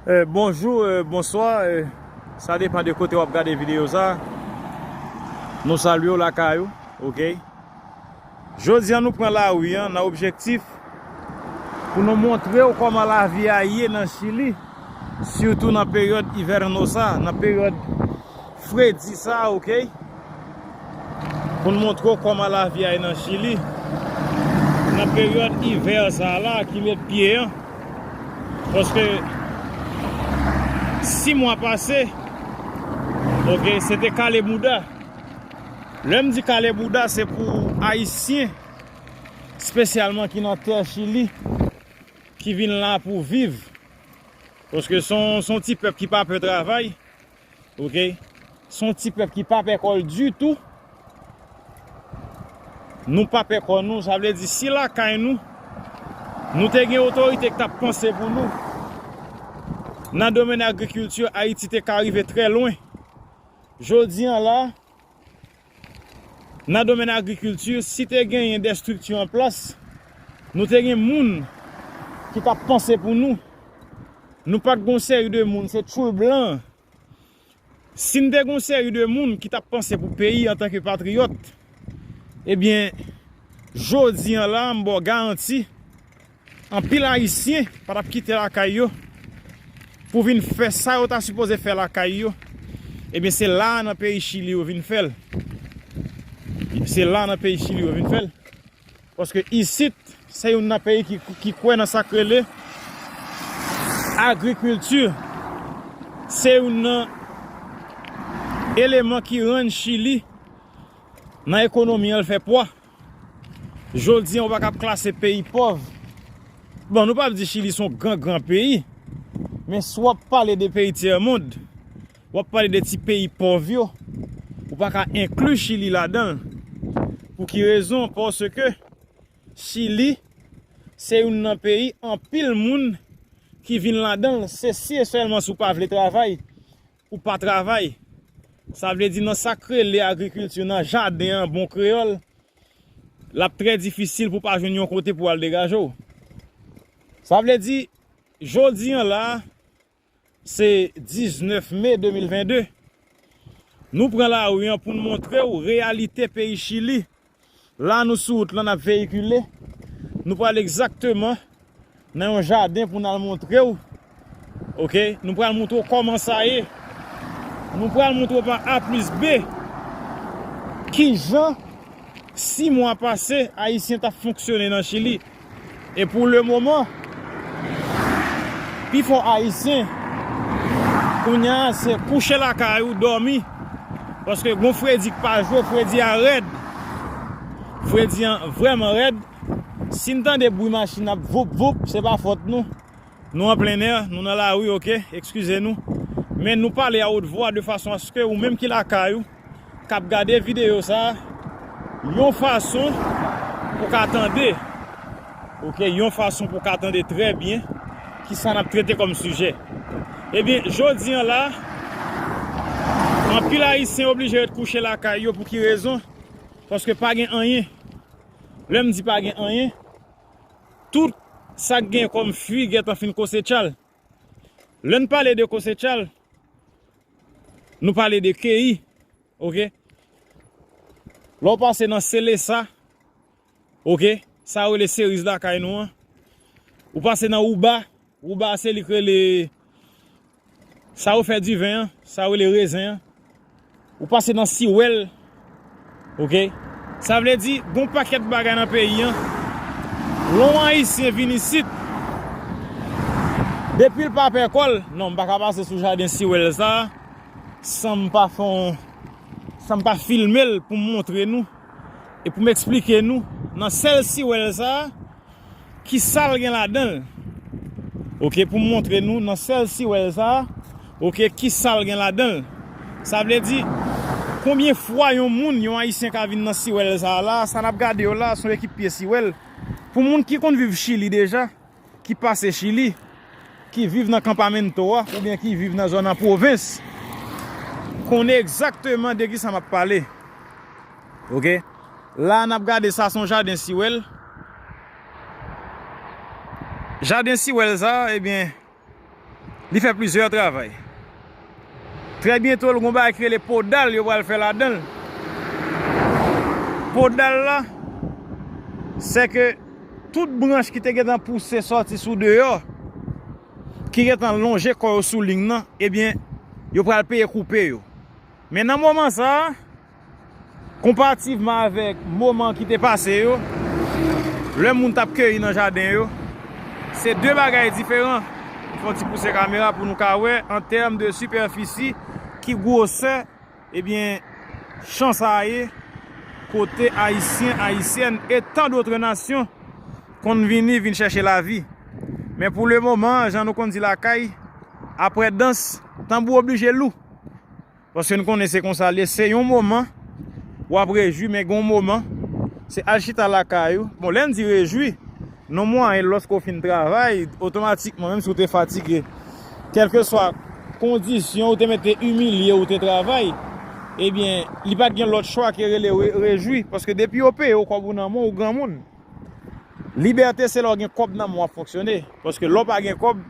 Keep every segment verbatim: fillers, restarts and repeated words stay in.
Eh, bonjou, eh, bonswa, eh, sa depann de kote w ap gade videyo sa. Nou salye w lakay ou, oke? Jodi a nou pran lari an nan objektif pou nou montre w kòman lavi a ye nan Chili, sitou nan peryòd ivèno sa, nan peryòd fredi sa, oke? Pou n montre w kòman lavi a ye nan Chili, nan peryòd ivè sa la ki met pye an. Paske sis mwa pase, oke, se te kale bouda. Lè m di kale bouda, se pou Ayisyen, espesyalman ki nan tè Chili, ki vin la pou viv. Paske se yon, se yon ti pèp ki pa pè travay, oke? Se yon ti pèp ki pa pè kò l ditou. Nou pa pè kò nou, sa vle di si lakay nou, nou te gen otorite ki t ap panse pou nou, nan domèn agrikilti, Ayiti te ka rive trè lwen. Jodi an la, nan domèn agrikilti, si te genyen de estrikti an plas, nou te gen moun ki t ap panse pou nou. Nou pa t gon seri de moun, se tchoul blan. Si n te gon seri de moun ki t ap panse pou peyi antanke patriyòt, ebyen, jodi an la, m ba w garanti, anpil Ayisyen pa t ap kite lakay yo pou vin fè sa yo ta sipoze fè lakay yo. Ebyen, se la nan peyi Chili yo vin fè l. Se la nan peyi Chili yo vin fè l. Paske isit, se youn nan peyi ki, ki kwè nan sa k rele agrikilti. Se youn nan eleman ki rann Chili nan ekonomi an, l fè pwa. Jodi an, ou pa ka ap klase peyi pòv. Bon, nou p ap di Chili se yon gran, gran peyi, men si w ap pale de peyi tyèmonn, w ap pale de ti peyi pòv yo, ou pa ka enkli Chili ladan l. Pou ki rezon? Paske Chili se youn nan peyi anpil moun ki vin ladan l, se si e sèlman si w pa vle travay, ou pa travay. Sa vle di nan sa k rele agrikilti, nan jaden an, bon kreyòl, l ap trè difisil pou w pa jwenn yon kote pou w al degaje w. Sa vle di, jodi an la, se diznèf me de mil vennde. Nou pran lari an pou n montre w reyalite peyi Chili. La nou sou wout lan, n ap veyikile. Nou pral egzakteman nan yon jaden pou n al montre w. Oke? Nou pral montre w kòman sa ye. Nou pral montre w pa A plis B kijan sis mwa pase Ayisyen t ap fonksyone nan Chili. E pou lemoman, pifò Ayisyen, kounye a, se kouche lakay ou, dòmi. Paske gon fredi k pa jwe, fredi a rèd. Fredi an vrèman rèd. Si n tande bri machin ap voup, voup, se pa fòt nou. Nou an plen nè, nou nan lari, oke? Eskize nou. Men nou pale a wot vwa de fason aske ou menm ki lakay ou, k ap gade videyo sa a, yon fason pou ka tande, oke, yon fason pou ka tande trè byen kisa n ap trete kòm sijè. Ebyen, jodi an la, anpil Ayisyen oblije ret kouche lakay yo. Pou ki rezon? Paske pa gen anyen. Lè m di pa gen anyen, tout sa k gen kòm fwi gentan fin kosechal. Lè n pale de kosechal, nou pale de keyi, oke? Lè w pase nan Selesa, oke, sa yo rele seriz lakay nou an. Ou pase nan Uba, Uba se li k rele, sa yo fè diven an, sa yo rele rezen an. Ou pase nan siwèl, oke? Sa vle di, gon pakèt bagay nan peyi an. Lè yon Ayisyen vin isit, depi l pa pè kò l, non, m pa ka pase sou jaden siwèl sa a san m pa fè yon, san m pa filme l pou m montre nou e pou m eksplike nou nan sèl siwèl sa a, kisa l gen ladan l. Oke, pou m montre nou nan sèl siwèl sa a, oke, kisa l gen ladan l. Sa vle di, konbyen fwa yon moun, yon Ayisyen ka vin nan siwèl sa a la, sa n ap gade yo la, se yon ekip pye siwèl. Pou moun ki konn viv Chili deja, ki pase Chili, ki viv nan kanpamento a, oubyen ki viv nan zòn an pwovens, konnen egzakteman de kisa m ap pale. Oke? La, n ap gade sa, se yon jaden siwèl. Jaden siwèl sa, ebyen, Li fè plizyè travay. Trè byento, l gon bagay ki rele podal yo pral fè ladan l. Podal la, se ke tout branch ki te gentan pouse sòti sou deyò, ki gentan lonje kò yo sou liy nan, ebyen, yo pral peye koupe yo. Men nan moman sa a, konparativman avèk moman ki te pase yo, lè moun t ap keyi nan jaden yo, se de bagay diferan. M fè yon ti pouse kamera pou nou ka wè, an tèm de sipèfisi, ki gwosè, ebyen, chan sa a ye, kote Ayisyen, Ayisyèn e tant d'autres nations konn vini, vin chèche lavi. Men pou le moman, jan nou konn di lakay, aprè dans, tanbou oblije lou. Paske n konnen se konsa l ye, se yon moman w ap rejwi, men gen yon moman, se al chita lakay ou. Bon, lè n di rejwi, nan mwayen, lòske w fin travay, otomatikman, menm si w te fatige, kèlkeswa kondisyon ou te mete imilye ou te travay, ebyen, li pa t gen lòt chwa ke rele re-, rejwi, paske depi yo peye w kòb ou nan men w, ou granmoun. Libète se lè w gen kòb nan men w ap fonksyone, paske lè w pa gen kòb,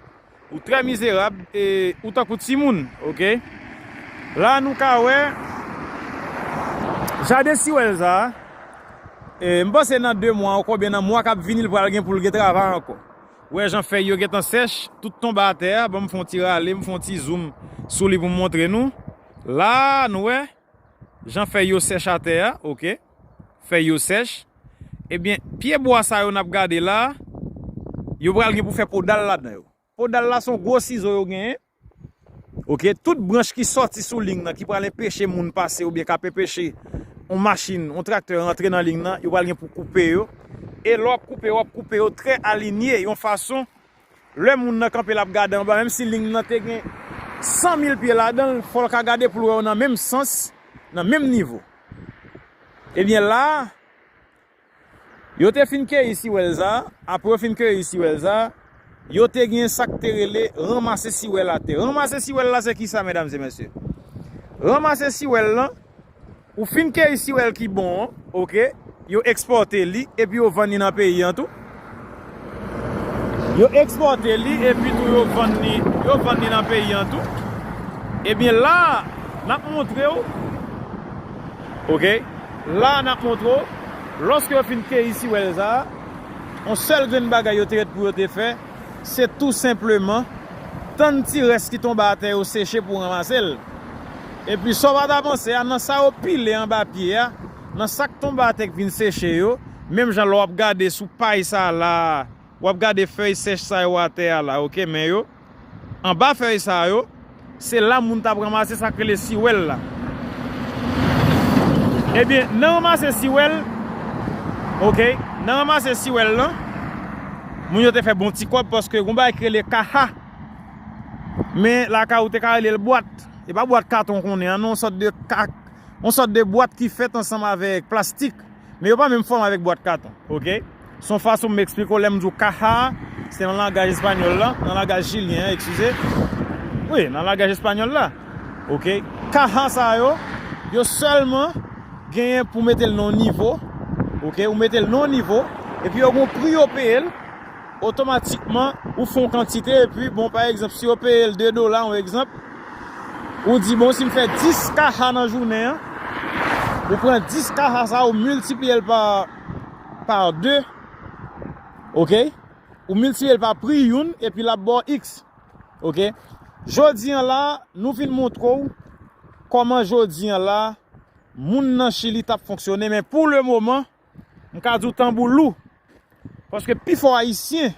ou trè mizerab e ou tankou timoun, oke? La nou ka wè jaden siwèl sa a, e, m panse nan de mwa ou konbyen nan mwa k ap vini, l pral gen pou l gen travay ankò. Ou wè jan fèy yo gentan sèch, tout tonbe atè a, ban m fè yon ti rale, m fè yon ti zoom sou li pou m montre nou. La nou wè jan fèy yo sèch atè a, oke? Fèy yo sèch. Ebyen, pye bwa sa yo n ap gade la, yo pral gen pou fè podal ladan yo. Podal la se yon gwo sizo yo genyen. Oke, tout branch ki sòti sou liy nan, ki pral enpeche moun pase oubyen k ap enpeche yon machin, yon traktè rantre nan liy nan, yo pral gen pou koupe yo. E lè w ap koupe, w ap koupe yo trè alinye, yon fason, lè moun nan kanpe, l ap gade anba, menm si liy nan te gen san mil pye ladan l, fò l ka gade pou l wè yo nan menm sans, nan menm nivo. Ebyen la, yo te fin keyi siwèl sa, apre yo fin keyi siwèl sa, yo te gen sa k te rele ranmase siwèl atè. Ranmase siwèl la se kisa, medam e mesye? Ranmase siwèl lan, ou fin keyi siwèl ki bon an, oke, yo ekspòte li epi yo vann li nan peyi an tou. Yo ekspòte li epi tou yo vann li, yo vann li nan peyi an tou. Ebyen la, n ap montre w, oke, la n ap montre w, lòske yo fin keyi siwèl sa, yon sèl grenn bagay yo te ret pou yo te fè, se tou senpleman tann ti rès ki tonbe atè yo seche pou ranmase l. Epi sa w pa ta panse a, nan sa yo pile anba pye a, nan sa k tonbe atè k vin seche yo, menm jan lè w ap gade sou pay sa a la, w ap gade fèy sèch sa yo atè a la, oke, men yo, anba fèy sa yo, se la moun t ap ranmase sa k rele siwèl la. Ebyen, nan ranmase siwèl, oke, nan ranmase siwèl lan, moun yo te fè bon ti kòb paske gon bagay ki rele kaha. Men lakay ou te ka rele l bwat. E pa bwat katon konnen an, non, yon sòt de ka-, yon sòt de bwat ki fèt ansanm avèk plastik. Men yo pa menm fòm avèk bwat katon, oke? Se yon fason m eksplike w lè m di w kaha, se nan langaj espanyòl la, nan langaj chilyen an, eskize. Wi, nan langaj espanyòl la. Oke? Kaha sa yo, yo sèlman genyen pou mete l nan yon nivo, oke? Ou mete l nan yon nivo, epi yo gen yon pri yo peye l, otomatikman, ou fè yon kantite, epi, bon, pa egzanp, si yo peye l de dola, yon egzanp, ou di, bon, si m fè dis kaha nan jounen an, ou pran dis kaha sa, ou miltipliye l pa, pa de, oke? Ou miltipliye l pa pri youn, epi l ap ba w X, oke? Jodi an la, nou vin montre w kòman jodi an la, moun nan Chili t ap fonksyone, men pou le moman, m ka di w tanbou lou. Paske pifò Ayisyen,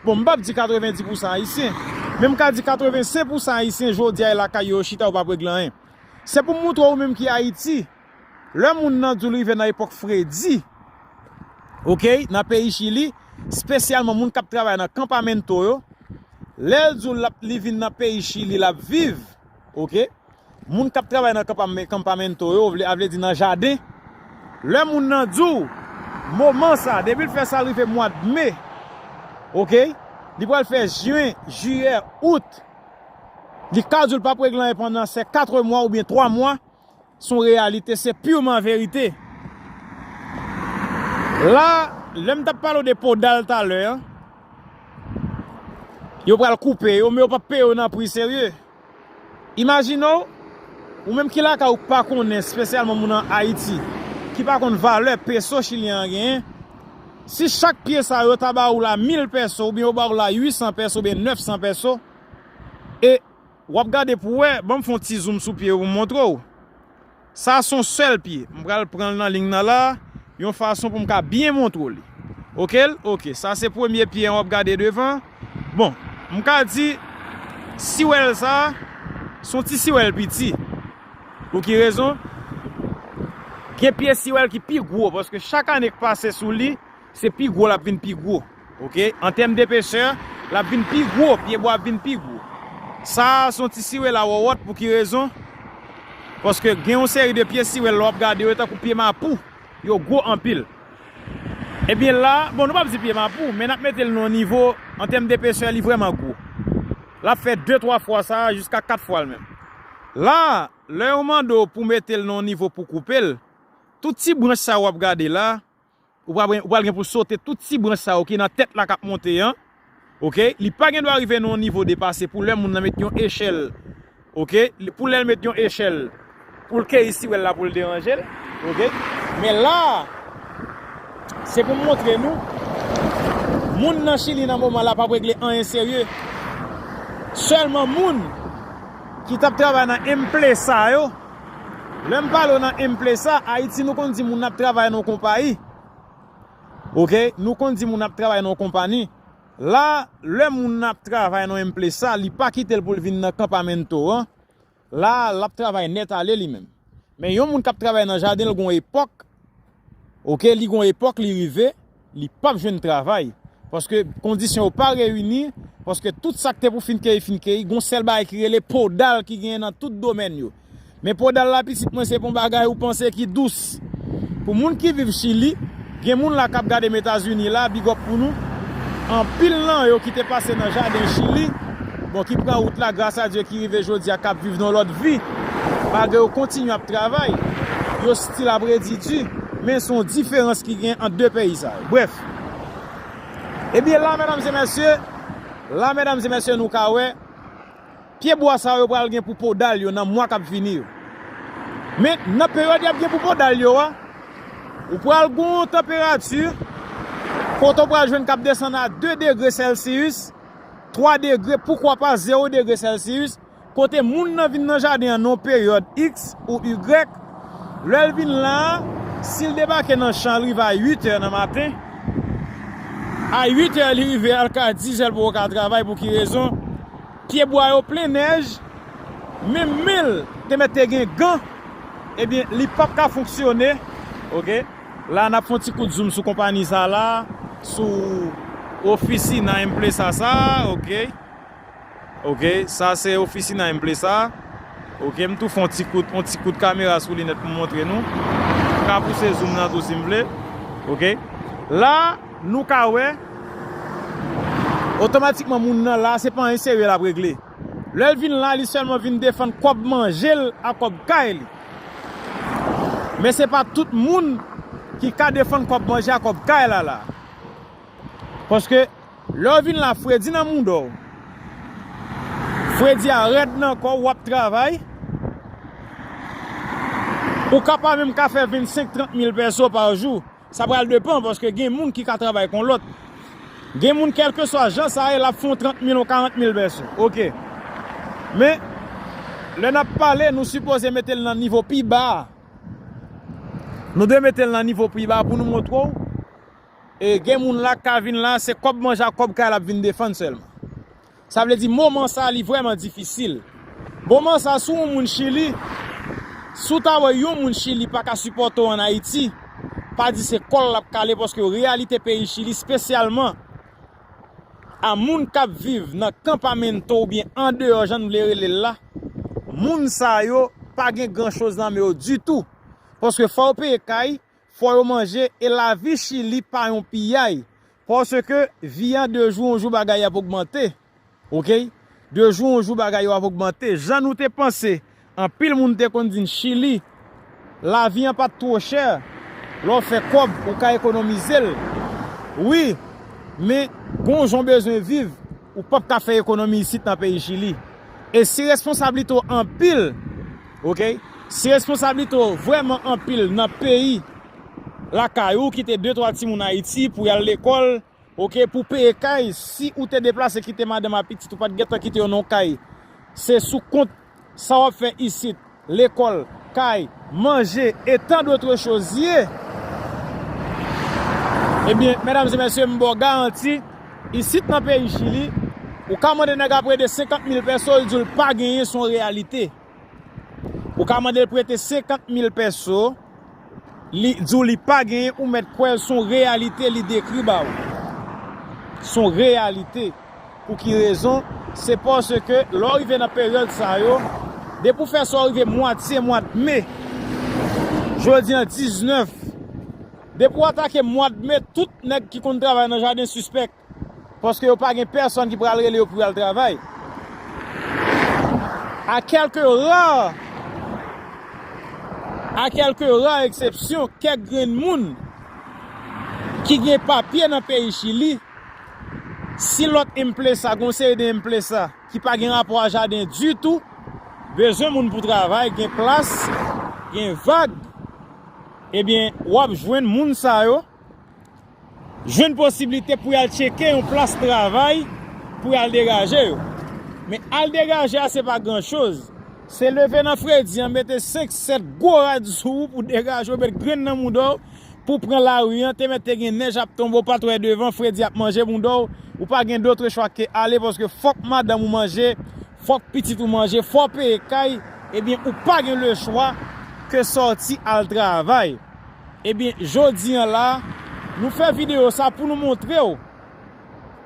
bon, m p ap di katrevendi pousan Ayisyen, men m ka di katrevensenk pousan Ayisyen jodi a e lakay yo yo chita, yo p ap regle anyen. Se pou m montre w, ou menm ki Ayiti, lè moun nan di w l rive nan epòk fredi, oke, nan peyi Chili, espesyalman moun k ap travay nan kanpamento yo, lè l di w l ap, li vin nan peyi Chili, l ap viv, oke, moun k ap travay nan kanpam-, kanpamento yo, vle, a vle di nan jaden, lè moun nan di w, moman sa, depi l fè sa rive mwa d me, oke, li pral fè jen, jiyè, out, li ka di w l p ap regle anyen pandan se kat mwa oubyen twa mwa, se yon reyalite, se piman verite. La, lè m t ap pale w de podal talè an, Yo pral koupe yo, men yo p ap peye yo nan pri serye. Imajine w, ou menm ki lakay ou k pa konnen, espesyalman moun an Ayiti, ki pa konn valè peso chilyen an genyen, si chak pye sa yo ta ba ou la mil peso, oubyen yo ba ou la uit san peso, oubyen nèf san peso, e w ap gade pou wè, ban m fè yon ti zoom sou pye yo pou m montre w. Sa se yon sèl pye. M pral pran l nan liy nan la, yon fason pou m ka byen montre w li. Oke, l? Oke, sa se premye pye an w ap gade devan. Bon, m ka di, siwèl sa, se yon ti siwèl piti. Pou ki rezon? Gen pye siwèl ki pi gwo, paske chak ane k pase sou li, se pi gwo l ap vin pi gwo. Oke? An tèm depesè, l ap vin pi gwo, pyebwa ap vin pi gwo. Sa a se yon ti siwèl a wòwòt, pou ki rezon? Paske gen yon seri de pye siwèl lè w ap gade yo, tankou pye mapou, yo gwo anpil. Ebyen la, bon, nou p ap di pye mapou, men n ap mete l nan yon nivo, an tèm depesè, li vrèman gwo. L ap fè de, twa fwa sa a, jiska kat fwa l menm. La, lè yo mande w pou mete l nan yon nivo pou koupe l, tout ti branch sa a w ap gade la, ou pral, ou pral gen pou sote tout ti branch sa yo ki nan tèt la k ap monte an. Oke? Li pa gen dwa rive nan yon nivo depase pou lè moun nan met yon echèl. Oke? Li, pou lè l met yon echèl, pou l keyi siwèl la, pou l deranje l. Oke? Men la, se pou m montre nou, moun nan Chili nan moman la p ap regle anyen serye. Sèlman moun ki t ap travay nan emplesa yo, lè m pale w nan emplesa, Ayiti nou konn di moun ap travay nan yon konpayi. Oke, nou konn di moun ap travay nan yon konpani. La, lè moun ap travay nan yon emplesa, li pa kite l pou l vin nan kanpamento an. La, l ap travay nèt ale li menm. Men yon moun k ap travay nan jaden, l gon epòk, oke, li gon epòk, li rive, li p ap jwenn travay. Paske kondisyon yo pa reyini, paske tout sa k te pou fin keyi, fin keyi, gon sèl bagay ki rele podal ki genyen nan tout domèn yo. Men podal la, pitit mwen, se pa yon bagay ou panse ki dous. Pou moun ki viv Chili, gen moun la k ap gade m Etazini la, big up pou nou. Anpil nan yo ki te pase nan jaden Chili, bon, ki pran wout la, gras a Dye, ki rive jodi a, k ap viv nan lòt vi, malgre yo kontinye ap travay, yo still ap redi di, men se yon diferans ki gen ant de peyi sa yo. Brèf. Ebyen la, medam e mesye, la, medam e mesye, nou ka wè, pyebwa sa yo pral gen pou podal yo nan mwa k ap vini yo. Men, nan peryòd y ap gen pou podal yo a, ou pral gen yon tanperati kote w pral jwenn k ap desann a de degre Celsius, twa degre, poukwa pa zewo degre Celsius, kote moun nan vin nan jaden an nan yon peryòd X ou Y, lè l vin la a, si l debake nan chan, l rive a uit è nan maten, a uit è li rive a, l ka dizè l poko ka travay. Pou ki rezon? Pyebwa yo plen nèj, menm men l te mèt te gen gan, ebyen, li p ap ka fonksyone. Oke? La, n ap fè yon ti kout zoom sou konpani sa la, sou ofisina emplesa sa, oke? Oke, sa se ofisina emplesa. Oke, m tou fè yon ti kout, yon ti kout kamera sou li nèt pou m montre nou. M ka pouse zoom nan tou si m vle. Oke? La, nou ka wè, otomatikman moun nan la, se pa anyen serye l ap regle. Lè l vin la, li sèlman vin defann kòb manje l ak kòb kay li. Men se pa tout moun ki ka defann kòb manje ak kòb kay la la. Paske lè w vin la, fredi nan mouda w, fredi a rèd nan kò w, w ap travay, ou ka pa menm ka fè vennsenk, trant mil pèso pa jou. Sa pral depann, paske gen moun ki ka travay kon lòt. Gen moun, kèlkeswa jan sa ye, l ap fè yon trant mil, yon karant mil pèso. Oke. Men, lè n ap pale, nou sipoze mete l nan nivo pi ba a. Nou dwe mete l nan nivo pi ba a pou nou montre w. E gen moun la k ka vin la, se kòb manje ak kòb kay l ap vin defann sèlman. Sa vle di moman sa a, li vrèman difisil. Moman sa a, si w yon moun Chili, si w ta wè yon moun Chili pa ka sipòte w ann Ayiti, pa di se kò l l ap kale, paske reyalite peyi Chili, espesyalman a moun k ap viv nan kanpamento oubyen andeyò, jan n vle rele l la, moun sa yo pa gen gran choz nan men yo ditou. Paske fò yo peye kay, fò yo manje, e lavi Chili pa yon piyay. Paske vi a de jou an jou bagay ap ogmante. Oke? De jou an jou bagay yo ap ogmante. Jan nou te panse, anpil moun te konn di n Chili, lavi an pa t twò chè. Lè w fè kòb, ou ka ekonomize l. Wi, men gon jan w bezwen viv. ou p ap ka fè ekonomi isit nan peyi Chili. E si responsablite w anpil, oke, si responsablite w vrèman anpil nan peyi lakay ou, kite de twa timoun Ayiti pou y al lekòl, oke, pou peye kay, si ou te deplase kite madanm ak pitit ou, pa t gentan kite yo nan kay. Se sou kont sa w ap fè isit, lekòl, kay, manje, e tant d'autres choses ye. Ebyen, medam e mesye, m ba w garanti, isit nan peyi Chili, ou ka mande nèg ap prete senkant mil pèso, li di w l pa genyen, se yon reyalite. Ou ka mande l prete senkant mil pèso, li di w li pa genyen, ou mèt kwè l, se yon reyalite li dekri ba w. Se yon reyalite. Pou ki rezon? Se paske lè w rive nan peryòd sa yo, depi w fè sa w rive mwatye mwa d me, jodi an diznèf, depi w atake mwa d me, tout nèg ki konn travay nan jaden sispèk. Paske yo pa gen pèsonn ki pral rele yo pou y al travay. A kèlke ra, a kèlke ra eksepsyon, kèk grenn moun ki gen papye nan peyi Chili, si lòt emplesa, gon seri de emplesa ki pa gen rapò a jaden ditou, bezwen moun pou travay, gen plas, gen vag, ebyen, w ap jwenn moun sa yo jwenn posiblite pou y al tcheke yon plas travay pou y al degaje yo. Men al degaje a, se pa gran choz. Se leve nan fredi an, mete senk, sèt gwo rad sou ou pou degaje w, met grenn nan mouda w, pou pran lari an, te mèt te gen nèj ap tonbe, w pa t wè devan, fredi ap manje mouda w, ou pa gen dòt chwa ke ale, paske fòk madanm ou manje, fòk pitit ou manje, fò w peye kay, ebyen, ou pa gen lechwa ke sòti al travay. Ebyen, jodi an la, nou fè videyo sa pou nou montre w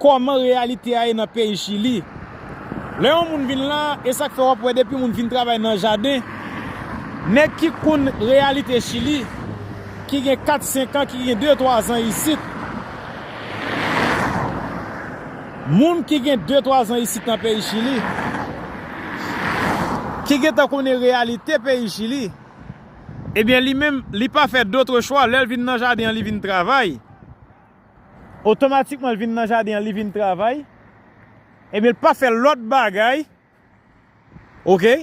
kòman reyalite a ye nan peyi Chili. Lè yon moun vin la, e sa k fè w ap wè depi moun vin travay nan jaden, nèg ki konn reyalite Chili, ki gen kat, senk an, ki gen de, twa zan isit, moun ki gen de, twa zan isit nan peyi Chili, ki gentan konnen reyalite peyi Chili, ebyen, li menm, li pa fè dòt chwa, lè l vin nan jaden an, li vin travay. Otomatikman, l vin nan jaden an, li vin travay. Ebyen, l pa fè lòt bagay, oke,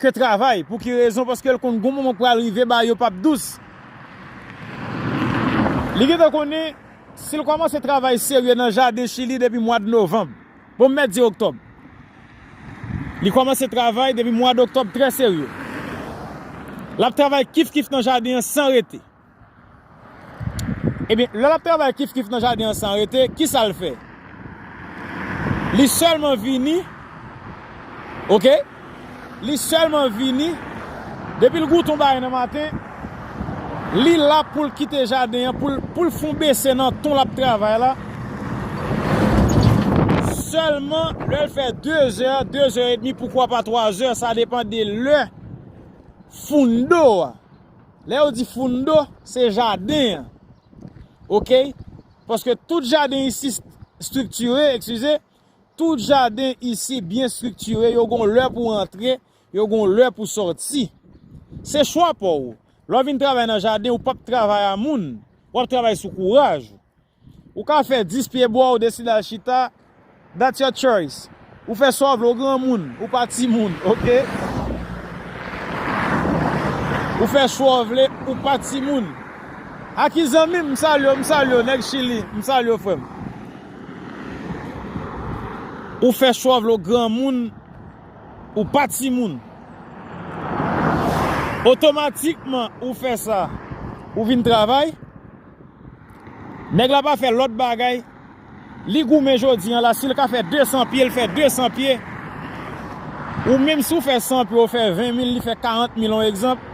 ke travay. Pou ki rezon? Paske l konn gon moman k pral rive, bagay yo p ap dous. Li gentan konnen, si l kòmanse travay serye nan jaden Chili depi mwa d novanm, bon, m mèt di oktòb. Li kòmanse travay depi mwa d oktòb, trè serye. L ap travay kif kif nan jaden an san rete. Ebyen, lè l ap travay kif kif nan jaden an san rete, kisa l fè? Li sèlman vini, oke? Li sèlman vini, depi l goute yon bagay nan maten, li la pou l kite jaden an, pou l, pou l fè yon bese nan ton l ap travay la. Sèlman, lè l fè de zè, de zè edmi, poukwa pa twa zè, sa depann de lè fundo a. Lè yo di fundo, se jaden an. Oke? Paske tout jaden isi st-, estriktire, eskize, tout jaden isi byen estriktire, yo gon lè pou antre, yo gon lè pou sòti. Se chwa pa w. Lè w vin travay nan jaden, ou p ap travay a moun, w ap travay sou kouraj ou. Ou ka fè dis pye bwa, ou deside al chita, that's your choice. Ou fè sa w vle, ou granmoun, ou pa timoun, oke? Ou fè sa w vle, ou pa timoun. A ki zanmi m, m salye w, m salye w, nèg Chili, m salye w, frè m. Ou fè sa w vle, ou granmoun, ou pa timoun. Otomatikman, ou fè sa, ou vin travay. Nèg la pa fè lòt bagay. Li goumen jodi an la, si l ka fè de san pye, l fè de san pye. Ou menm si w fè san pye, ou fè ven mil, li fè karant mil, yon egzanp.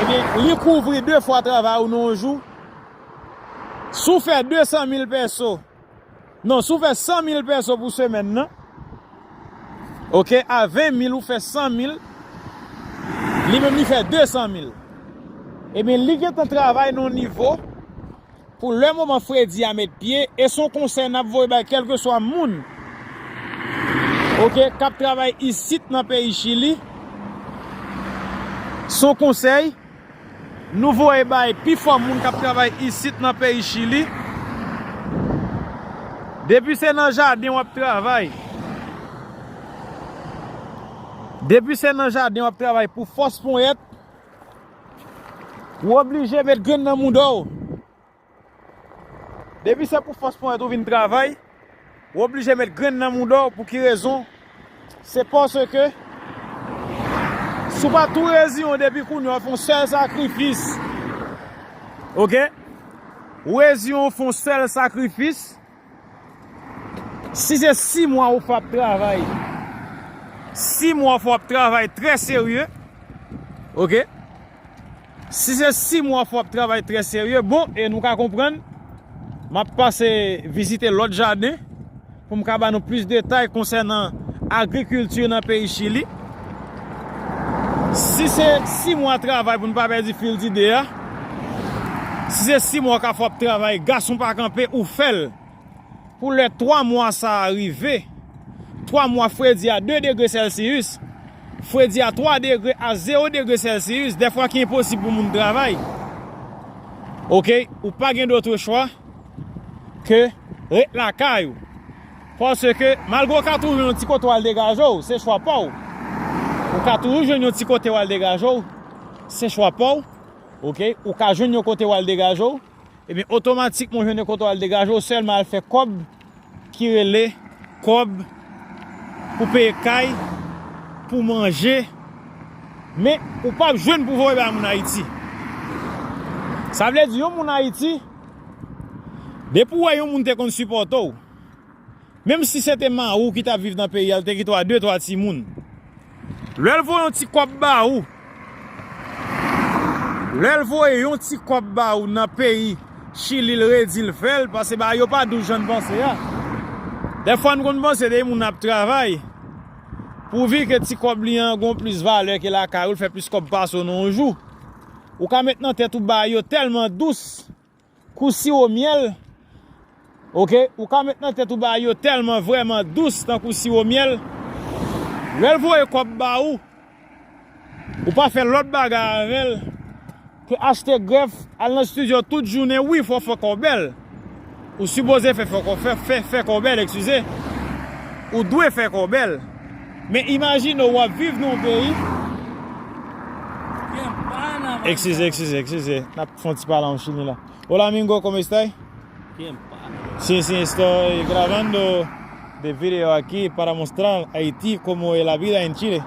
Ebyen, li kouvri de fwa travay ou nan yon jou. Si w fè de san mil pèso, non, si w fè san mil pèso pou semèn nan, oke, a ven mil ou fè san mil, li menm li fè de san mil. Ebyen, li gentan travay nan yon nivo pou lè moman fredi a met pye, e se yon konsèy n ap voye bay kèlkeswa moun, oke, k ap travay isit nan peyi Chili. Se yon konsèy nou voye bay pifò moun k ap travay isit nan peyi Chili. Depi se nan jaden w ap travay, depi se nan jaden w ap travay pou fòs ponyèt, ou oblije met grenn nan mouda w. Depi se pou fòs ponyèt ou vin travay, ou oblije met grenn nan mouda w. Pou ki rezon? Se paske si w pa tou reziyen w depi kounye a, w fè yon sèl sakrifis. Oke? Ou reziyen w, fè yon sèl sakrifis. Si se sis mwa ou fè w ap travay, sis mwa fò w ap travay trè serye. Oke? Si se sis mwa fò w ap travay trè serye, bon, e nou ka konprann, m ap pase vizite lòt jaden pou m ka ba nou plis detay konsènan agrikilti nan peyi Chili. Si se sis mwa travay, pou n pa pèdi fil dide a, si se sis mwa ka fò w ap travay, gason pa kanpe, ou fè l. Pou lè twa mwa sa a rive, twa mwa fredi a de degre Celsius, fredi a twa degre a zewo degre Celsius, dèfwa ki enposib pou moun travay. Oke, ou pa gen dòt chwa ke ret lakay ou. Paske, malgre w ka toujou yon ti kote w al degaje w, se chwa pa w. Ou ka toujou jwenn yon ti kote w al degaje w, se chwa pa w. Oke, ou ka jwenn yon kote w al degaje w, ebyen, otomatikman, w jwenn yon kote w al degaje w, sèlman al fè kòb ki rele kòb pou peye kay, pou manje, men ou p ap jwenn pou voye bay moun Ayiti. Sa vle di, yon moun Ayiti, depi w wè yon moun te konn sipòte w, menm si se te mari w ki t ap viv nan peyi a, l te kite w ak de, twa timoun. Lè l voye yon ti kòb ba ou, lè l voye yon ti kòb ba ou nan peyi Chili, l redi l fè l, paske bagay yo pa dous jan n panse a. Dèfwa, n konn panse depi moun ap travay, pouvi ke ti kòb li an gon plis valè ke lakay ou, l fè plis kòb pase w nan yon jou. Ou ka met nan tèt ou bagay yo tèlman dous, kou siwo myèl, oke, ou ka met nan tèt ou bagay yo tèlman vrèman dous tankou siwo myèl. Lè l voye kòb ba ou, ou pa fè lòt bagay avè l ke achte grèf, al nan estidyo tout jounen, wi, fò w fè kò w bèl. Ou sipoze fè, fè kò, fè, fè, fè kò w bèl, eskize. Ou dwe fè kò w bèl. Men imajine w ap viv nan yon peyi. Eskize, eskize, eskize. N ap fè yon ti pale an chili la. Hola, amigo, ¿cómo estás? Bien, pana. Sí, sí, estoy grabando de video aquí para mostrar Haití, cómo es la vida en Chile.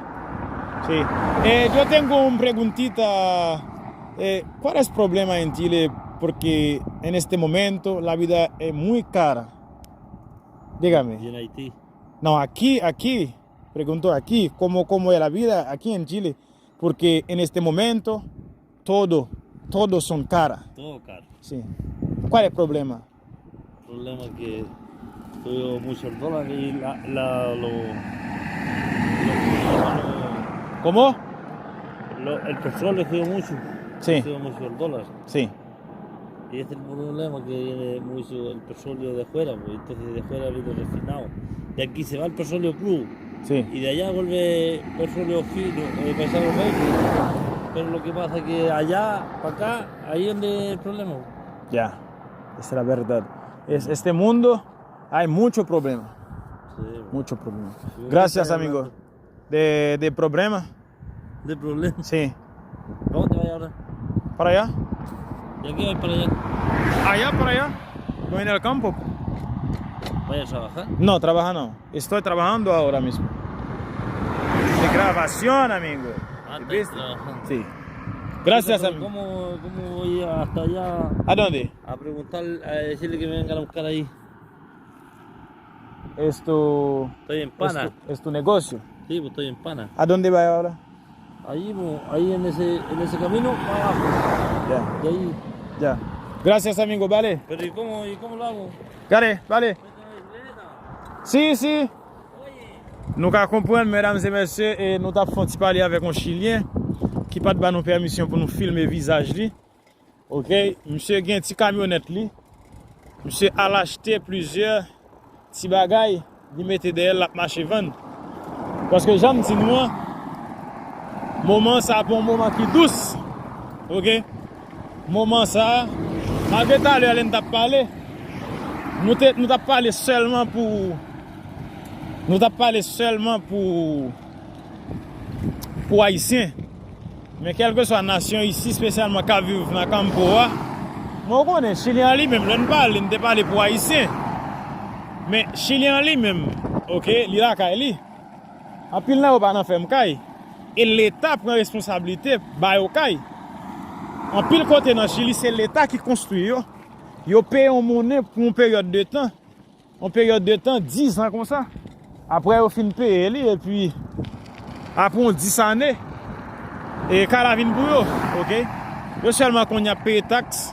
Sí. Eh, yo tengo un preguntita. Eh, ¿cuál es problema en Chile? Porque en este momento la vida es muy cara. Dígame. Y en Haití. No, aquí, aquí. Pregunto aquí, ¿cómo, cómo es la vida aquí en Chile? Porque en este momento todo, todo son cara. Todo caro. Sí. ¿Cuál es el problema? El problema es que subió mucho el dólar y la, la, lo, lo, ¿Cómo? Lo, el petróleo subió mucho. Sí. Subió mucho el dólar. Sí. Y ese es el problema que viene mucho el petróleo de afuera, pues, entonces de afuera viene refinado. De aquí se va el petróleo crudo. Sí. Y de allá vuelve petróleo fino, eh, pesado fino. Pero lo que pasa es que allá, para acá, ahí es donde el problema. Ya, esa es la verdad. Es, este mundo hay mucho problema. Sí, mucho problema. Sí, gracias, amigo. De, de problema. De problema. Sí. ¿Dónde te vas ahora? Para allá. ¿Y a qué vas para allá? Allá, para allá. Voy en el campo. ¿Vaya a trabajar? No, trabajar no. Estoy trabajando ahora mismo. De grabación, amigo. Ah, estás trabajando. Sí. Gracias, amigo. ¿Cómo, cómo voy hasta allá? ¿A dónde? A preguntar, a decirle que me vengan a buscar ahí. Es tu, es tu, es tu negocio. Sí, pues estoy en pana. ¿A dónde va ahora? Ahí, mo, ahí en ese, en ese camino para abajo. Ya. De ahí. Ya. Gracias, amigo. Vale. Pero ¿y cómo, y cómo lo hago? Gade, vale. Sí, sí. Nou ka konprann, medam e mesye, e nou t ap fè yon ti pale avèk yon Chilyen ki pa t ba nou pèmisyon pou nou filme vizaj li. Oke, misye gen ti kamyonèt li. Misye al achte plizyè ti bagay, li mete dèyè l, l ap mache vann. Paske jan m di nou an, moman sa a pa yon moman ki dous. Oke? Moman sa a, malgre talè a lè n t ap pale, Nou te, nou t ap pale sèlman pou, nou t ap pale sèlman pou, pou Ayisyen. Men kèlkeswa nasyon isi, espesyalman k ap viv nan Campo a, mwen konnen Chilyen an li menm, lè n pale, n te pale pou Ayisyen. Men Chilyen an li menm, oke, li lakay li. Anpil nan yo pa nan fèm kay. E Leta pran responsablite ba yo kay. Anpil kote nan Chili, se Leta ki konstwi yo. Yo peye yon monnen pou yon peryòd de tan. Yon peryòd de tan, diz an konsa. Apre yo fin peye li, epi apre yon dis ane, e kay la vin pou yo, oke? Yo sèlman konn y ap peye taks,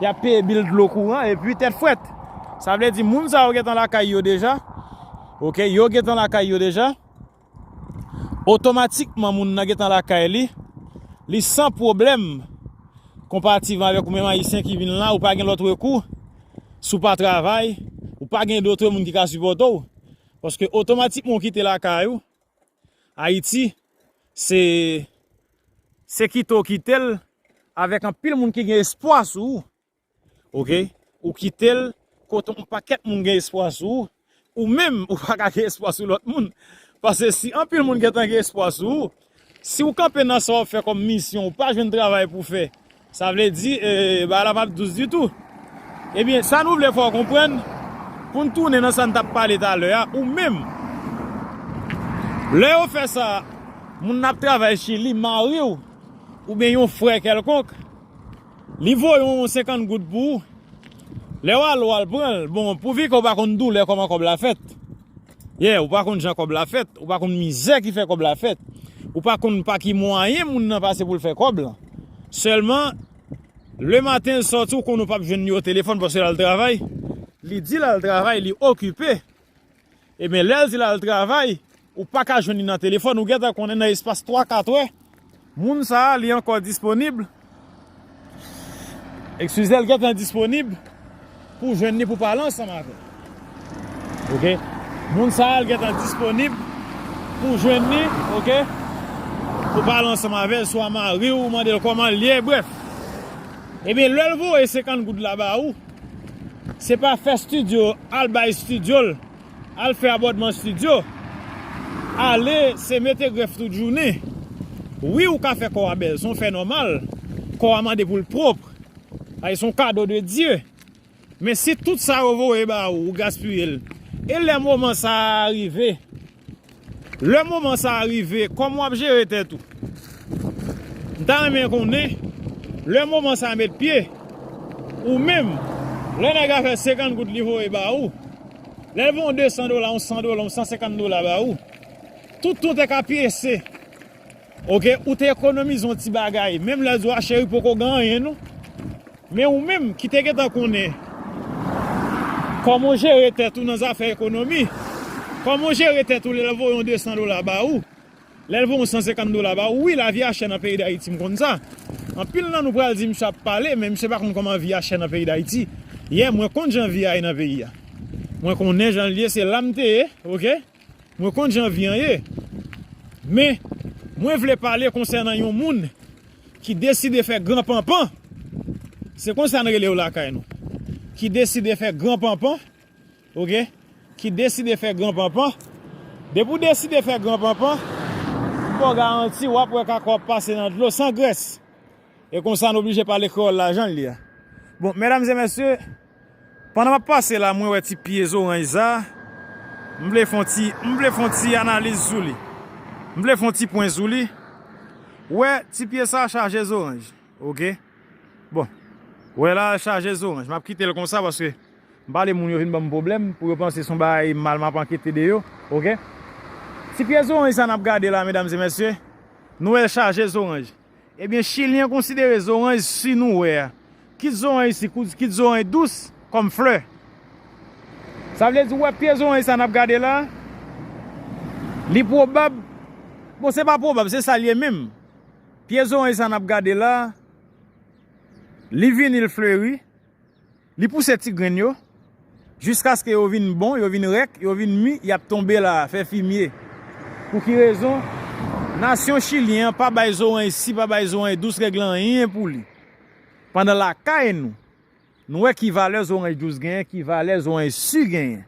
y ap peye bil dlo kouran, epi tèt frèt. Sa vle di, moun sa yo gentan lakay yo deja, oke? Yo gentan lakay yo deja. Otomatikman, moun nan gentan lakay li, li san pwoblèm, konparativman avèk ou menm Ayisyen ki vin la, ou pa gen lòt rekou, si w pa travay, ou pa gen dòt moun ki ka sipòte w, paske otomatikman ou kite lakay ou, Ayiti, se, se kite w kite l avèk anpil moun ki gen espwa sou ou. Oke? Ou kite l kote yon pakèt moun gen espwa sou ou. Ou menm, ou pa ka gen espwa sou lòt moun. Paske si anpil moun gentan gen espwa sou ou, si w kanpe nan sa w ap fè kòm misyon, ou pa jwenn travay pou w fè, sa vle di, eh, bagay la p ap dous ditou. Ebyen, sa nou vle fè w konprann, pou n tounen nan sa n t ap pale talè a, ou menm, lè yo fè sa, moun n ap travay Chili, mari w, oubyen yon frè kèlkonk, li voye yon senkant goud pou ou. Lè w al, w al pran l. Bon, pouvi ke w pa konn doulè kòman kòb la fèt. Yeah, ou pa konn jan kòb la fèt, ou pa konn mizè ki fè kòb la fèt. Ou pa konn pa ki mwayen moun nan pase pou l fè kòb la. Sèlman, lematen l sòti, ou konn ou p ap jwenn li o telefòn paske l al travay. Li di l al travay, li okipe. Ebyen, lè l di l al travay, ou pa ka jwenn li nan telefòn, ou gentan konnen nan espas twa, kat è, moun sa a, li ankò disponib. Eskize, l gentan disponib pou jwenn li, pou pale ansanm avè l. Oke? Moun sa a, l gentan disponib pou jwenn li, oke? Pou pale ansanm avè l, swa mari w, mande l kòman l ye, brèf. Ebyen, lè l voye senkant goud la ba ou, se pa fè estidyo, al bay estidyo l, al fè abòdman estidyo, ale, se mete grèf tout jounen. Wi, ou ka fè kò a bèl, se yon fè nòmal. Kò a mande pou l pwòp. Ay, se yon kado de Dye. Men si tout sa yo voye ba ou, ou gaspiye l, e lè moman sa a rive, lè moman sa a rive, kòman w ap jere tèt ou? M ta renmen konnen, lè moman sa a met pye, ou menm, lè nèg la fè senkant goud li voye ba ou, lè l voye yon de san dola, yon san dola, yon san senkant dola ba ou, tout tan w te ka pyese, oke, ou te ekonomize yon ti bagay, menm lè l di w, a cheri, poko gen anyen non. Men ou menm ki te gentan konnen kòman w jere tèt ou nan zafè ekonomi, kòman w jere tèt ou lè l voye yon de san dola ba ou, lè l voye yon san senkant dola ba ou, wi, lavi a chè nan peyi Dayiti, m konn sa. Anpil nan nou pral di misye ap pale, men misye pa konn kòman vi a chè nan peyi Dayiti. Yè, mwen konn jan vi a ye nan peyi a. Mwen konnen jan l ye, se la m te ye, oke? Mwen konn jan vi an ye. Men, mwen vle pale konsènan yon moun ki deside fè gran panpan. Se konsa n rele yo lakay nou. Ki deside fè gran panpan, oke? Ki deside fè gran panpan. Depi w deside fè gran panpan, m ba w garanti, w ap wè kaka w ap pase nan dlo san grès. E konsa, n oblije pale kreyòl la jan l ye a. Bon, medam e mesye, pandan m ap pase la, mwen wè ti pye zoranj sa. M vle fè yon ti, m vle fè yon ti analiz sou li. M vle fè yon ti pwen sou li. Wè, ti pye sa chaje zoranj. Oke? Bon. Wè la, chaje zoranj. M ap kite l konsa paske m pale moun yo vin ban m pwoblèm pou yo panse se yon bagay mal m ap ankete de yo. Oke? Ti pye zoranj sa n ap gade la, medam e mesye, nou wè l chaje zoranj. Ebyen, Chilyen konsidere zoranj si nou wè a. Kit zoranj isi, kit zoranj dous kòm flè. Sa vle di, w wè pye zoranj sa n ap gade la, li pwobab, bon, se pa pwobab, se sa l ye menm. Pye zoranj sa n ap gade la, li vini, l fleri, li pouse ti grenn yo, jiskaske yo vin bon, yo vin rèk, yo vin mi, y ap tonbe la, fè fimye. Pou ki rezon? Nasyon chilyen an pa bay zoranj si, pa bay zoranj dous règle anyen pou li. Pandan lakay nou, Nou wè ki valè zoranj dous genyen, ki valè zoranj si genyen.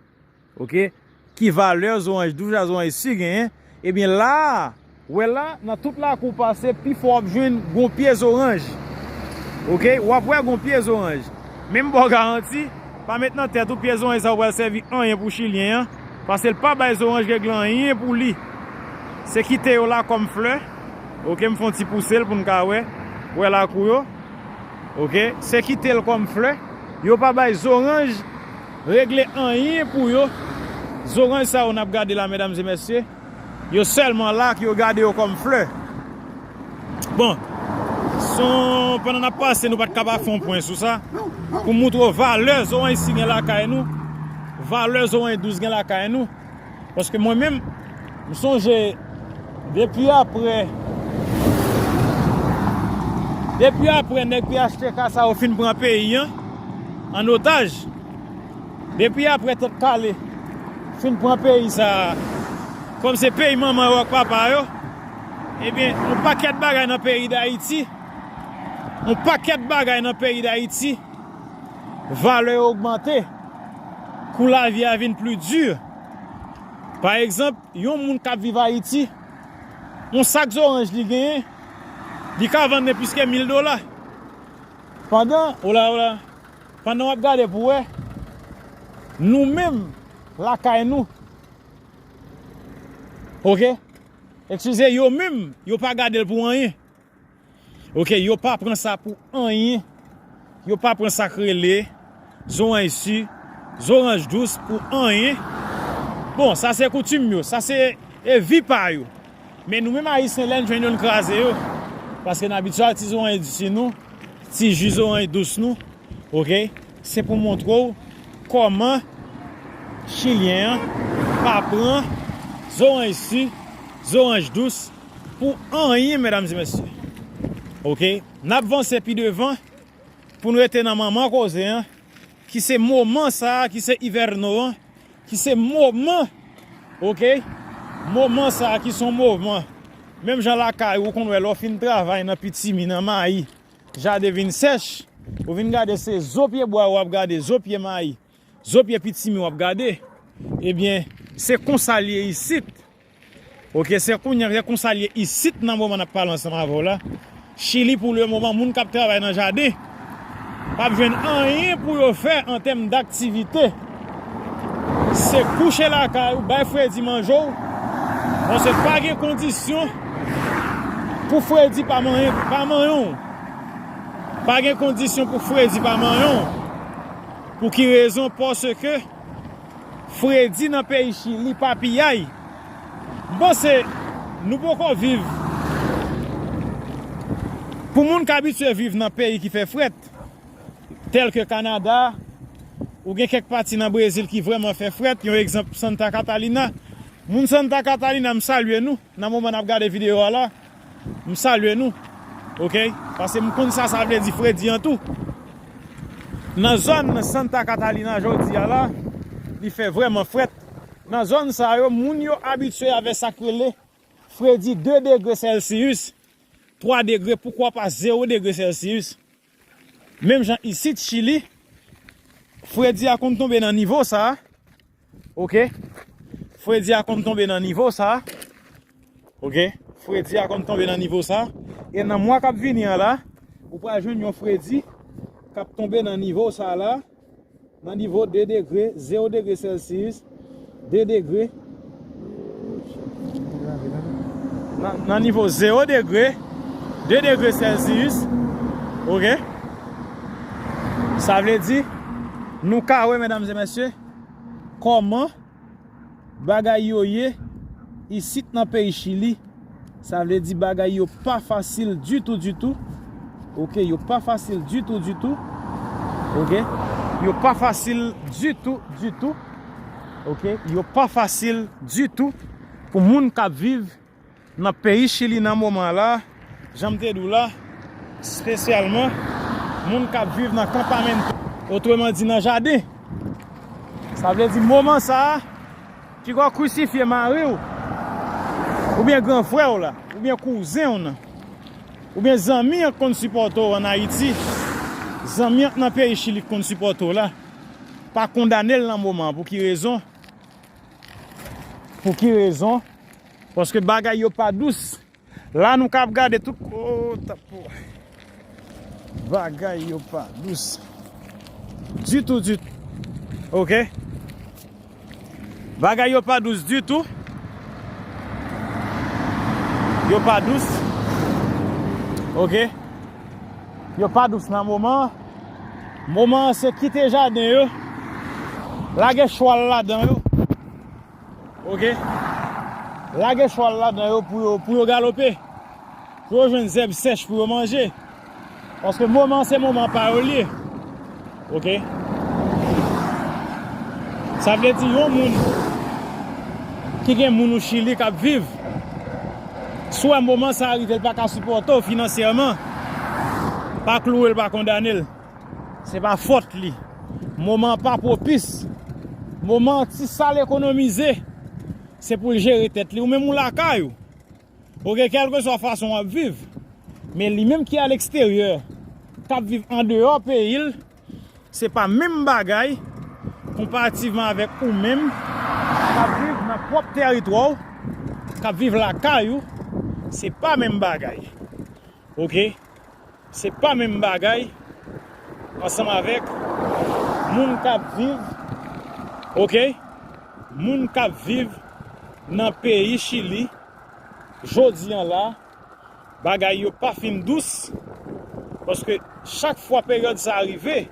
Oke? Ki valè zoranj dous a zoranj si genyen. Ebyen la a, wè la, nan tout lakou w pase, pifò w ap jwenn gon pye zoranj. Oke? W ap wè gon pye zoranj. Men m ba w garanti, pa met nan tèt ou pye zoranj sa yo pral sèvi anyen pou chilyen an, paske l pa bay zoranj regle anyen pou li. Se kite yo la kòm flè. Oke, m fè yon ti pouse l pou n ka wè, wè lakou yo. Oke, se kite l kòm flè. Yo pa bay zoranj regle anyen pou yo. Zoranj sa yo n ap gade la, medam e mesye, yo sèlman la ke yo gade yo kòm flè. Bon, son, pandan n ap pase, nou pa t ka pa fè yon pwen sou sa, pou moutre w valè zoranj si gen lakay nou, valè zoranj dous gen lakay nou. Paske mwen menm, m sonje, depi apre, depi apre nèg P H T K sa yo fin pran peyi an an otaj, depi apre Tèt Kale fin pran peyi sa a, kòm se peyi manman yo ak papa yo, ebyen, yon pakèt bagay nan peyi Dayiti, yon pakèt bagay nan peyi Dayiti, valè yo ogmante, kou lavi a vin pli di. Pa egzanp, yon moun k ap viv Ayiti, yon sak zoranj li genyen, li ka vann li plis ke mil dola. Pandan, ola, ola, pandan w ap gade pou wè, nou menm, lakay nou, oke? Eskize, yo menm, yo pa gade l pou anyen. Oke, yo pa pran sa pou anyen. Yo pa pran sa k rele zoranj si, zoranj dous pou anyen. Bon, sa se koutim yo, sa se, e, vi pa yo. Men nou menm Ayisyen, lè n jwenn yo, n kraze yo. Paske n abitye ak ti zoranj si nou, ti ji zoranj dous nou. Oke? Se pou montre w kòman chilyen an pa pran zoranj si, zoranj dous pou anyen, medam e mesye. Oke? N ap vanse pi devan pou n rete nan manman koze an, ki se moman sa a, ki se ivèno an, ki se moman, oke? Moman sa a ki se yon moman. Menm jan lakay ou konn wè lè w fin travay nan pitimi, nan mayi, jaden vin sèch, ou vin gade se zo pye bwa w ap gade, zo pye mayi, zo pye pitimi w ap gade. Ebyen, se konsa l ye isit. Oke, se kounye a, se konsa l ye isit nan moman n ap pale ansanm avè w la. Chili, pou lemoman, moun k ap travay nan jaden p ap jwenn anyen pou yo fè an tèm daktivite. Se kouche lakay ou, bay fredi manje w, paske pa gen kondisyon pou fredi pa manyen, pa manyen w. Pa gen kondisyon pou fredi pa manyen w. Pou ki rezon? Paske fredi nan peyi Chili pa piyay. M panse nou poko viv. Pou moun k abitye viv nan peyi ki fè frèt, tèlke Kanada, ou gen kèk pati nan Brezil ki vrèman fè frèt, yon egzanp, Santa Catalina. Moun Santa Catalina, m salye nou. Nan moman n ap gade videyo a la, m salye nou. Oke? Paske m konn sa sa vle di fredi an tou. Nan zòn Santa Catalina jodi a la, li fè vrèman frèt. Nan zòn sa yo, moun yo abitye avè sa k rele fredi de degre Celsius, twa degre, poukwa pa zewo degre Celsius. Menm jan isit Chili, fredi a konn tonbe nan nivo sa a. Oke? Fredi a konn tonbe nan nivo sa a. Oke? Fredi a konn tonbe nan nivo sa a. E nan mwa k ap vini an la, ou pral jwenn yon fredi k ap tonbe nan nivo sa a la. Nan nivo de degre, zewo degre Celsius, de degre. Nan, nan nivo zewo degre, de degre Celsius. Oke? Sa vle di, nou ka wè, medam e mesye, kòman bagay yo ye isit nan peyi Chili. Sa vle di bagay yo pa fasil ditou, ditou. Oke, yo pa fasil ditou, ditou. Oke, yo pa fasil ditou, ditou. Oke, yo pa fasil ditou pou moun k ap viv nan peyi Chili nan moman la, jan m te di w la, espesyalman moun k ap viv nan kanpamentu, otreman di nan jaden. Sa vle di moman sa a, piga w krisifye mari w, oubyen gran frè w la, oubyen kouzen w nan, oubyen zanmi an k konn sipòte w ann Ayiti, Zanmi an k nan peyi Chili k konn sipòte w la, pa kondane l nan moman an. Pou ki rezon? Pou ki rezon? Paske bagay yo pa dous. La nou ka ap gade tout, oh, tapo. Bagay yo pa dous. Ditou, ditou. Oke? Bagay yo pa dous ditou. Yo pa dous. Oke? Yo pa dous nan moman an. Moman an se kite jaden yo. Lage chwal ladan yo. Oke? Lage chwal ladan yo pou yo, pou yo galope. Pou yo jwenn zèb sèch pou yo manje. Paske moman an se moman pa yo l ye. Oke? Sa vle di yon moun ki gen moun ou Chili k ap viv, si w wè moman sa a rive, l pa ka sipòte w finansyèman, pa klouwe l, pa kondane l. Se pa fòt li. Moman an pa pwopis. Moman an ti sa l ekonomize, se pou l jere tèt li. Ou menm ou lakay ou. Oke, kèlkeswa fason w ap viv. Men li menm ki a leksteryè, k ap viv andeyò peyi l, se pa menm bagay konparativman avèk ou menm k ap viv nan pwòp tèritwa w, k ap viv lakay ou, se pa menm bagay. Oke? Se pa menm bagay ansanm avèk moun k ap viv, oke? Moun k ap viv nan peyi Chili, jodi an la, bagay yo pa fin dous, paske chak fwa peryòd sa a rive,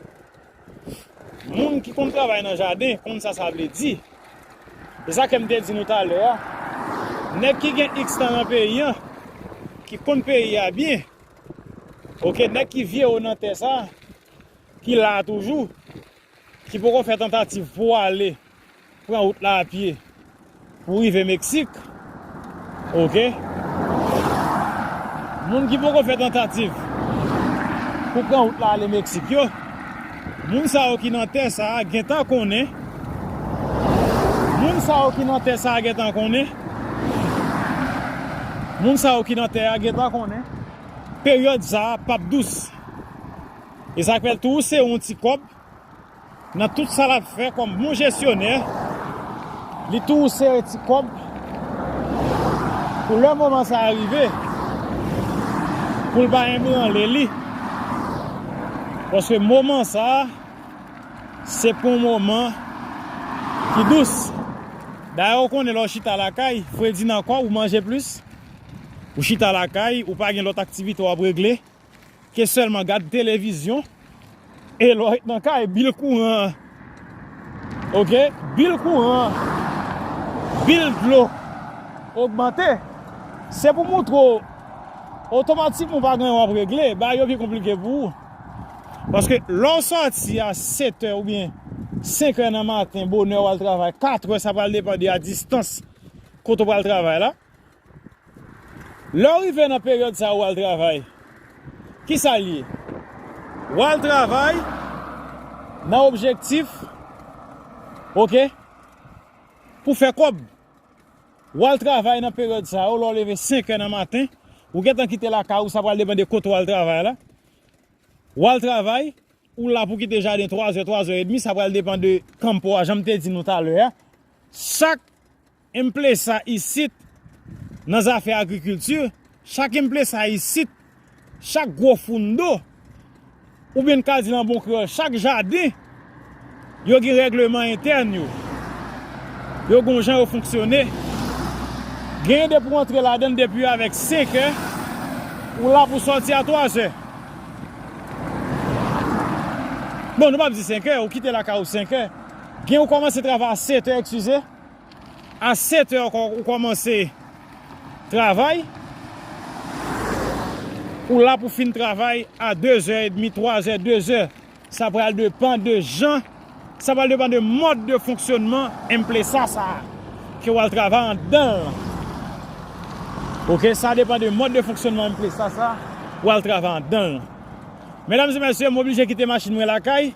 moun ki konn travay nan jaden konn sa sa vle di. E sa ke m te di nou talè a, nèg ki gen iks tan nan peyi an, ki konn peyi a byen, oke, nèg ki vye yo nan tè sa, ki la a toujou, ki poko fè tantativ pou ale pran wout la apye pou rive Meksik. Oke? Moun ki poko fè tantativ pou pran wout la ale Meksik yo, moun sa yo ki nan tè sa a gentan konnen. Moun sa yo ki nan tè sa a gentan konnen. Moun sa yo ki nan tè a gentan konnen. Peryòd sa a p ap dous. E sa k fè l tou se yon ti kòb. Nan tout sa l ap fè kòm bon jesyonè, li tou sere ti kòb pou lè moman sa a rive, pou l pa ebranle li. Paske moman sa a, se pa yon moman ki dous. Dayè, ou konnen lè w chita lakay, fredi nan kò w, ou manje plis, ou chita lakay, ou pa gen lòt aktivite w ap regle ke sèlman gad televizyon, e lè w ret nan kay, bil kouran an, oke, bil kouran an, bil dlo ogmante. Se pou montre w, otomatikman w pa gen anyen w ap regle, bagay yo vin konplike pou ou. Paske lè w sòti a sèt è oubyen senk è nan maten, bonè w al travay, kat è, sa pral depann de a distans kote w pral travay la. Lè w rive nan peryòd sa a, w al travay. Kisa l ye? W al travay nan objektif, oke, pou fè kòb. W al travay nan peryòd sa yo, lè w leve senk è nan maten, ou gentan kite lakay ou, sa pral depann de kote w al travay la. W al travay, ou la pou kite jaden twa zè, twa zè edmi, sa pral depann de kanpo a, jan m te di nou talè a. Chak emplesa isit nan zafè agrikilti, chak emplesa isit, chak gwo fundo, oubyen n ka di l an bon kreyòl, chak jaden, yo gen règleman entèn yo. Yo gen yon jan yo fonksyone. Genyen depi w antre ladan l depi avèk senk è, ou la pou sòti a twa zè. Bon, nou p ap di senk è, ou kite lakay ou senk è. Gen ou kòmanse travay a sèt è, eskize. A sèt è ou kò-, ou kòmanse travay. Ou la pou fin travay a de zè edmi, twa zè, de zè. Sa pral depann de jan, sa pral depann de mòd de fonksyònman emplesa sa a ke w al travay anndan l lan. Oke, sa depann de mòd de fonksyònman emplesa sa a w al travay anndan l lan. Medam e mesye, m oblije kite machin mwen lakay.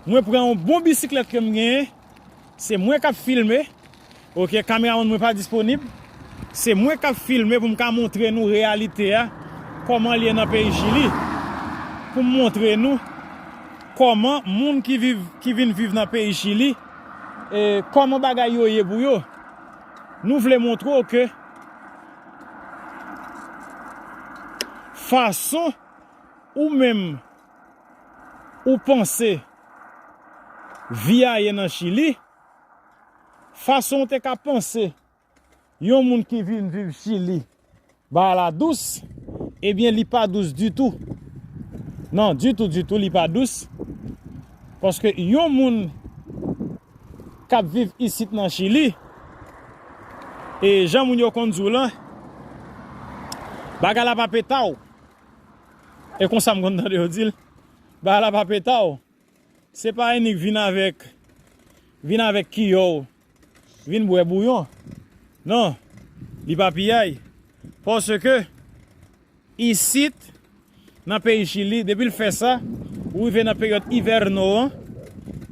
Mwen pran yon bon bisiklèt ke m genyen. Se mwen k ap filme. Oke, kameramann mwen pa disponib. Se mwen k ap filme pou m ka montre nou reyalite a, kòman l ye nan peyi Chili. Pou m montre nou kòman moun ki viv, ki vin viv nan peyi Chili, e, kòman bagay yo ye pou yo. Nou vle montre w ke fason ou menm ou panse vi a ye nan Chili, fason w te ka panse yon moun ki vin viv Chili, bagay la dous, ebyen, li pa dous ditou. Non, ditou, ditou, li pa dous. Paske yon moun k ap viv isit nan Chili, e jan moun yo konn di w lan, bagay la pa peta w. E konsa m konn tande yo di l, bagay la pa peta w. Se pa inik vin avèk, vin avèk kiyè w, vin bwè bouyon. Non, li pa piyay. Paske isit, nan peyi Chili, depi l fè sa, ou rive nan peryòd ivèno an,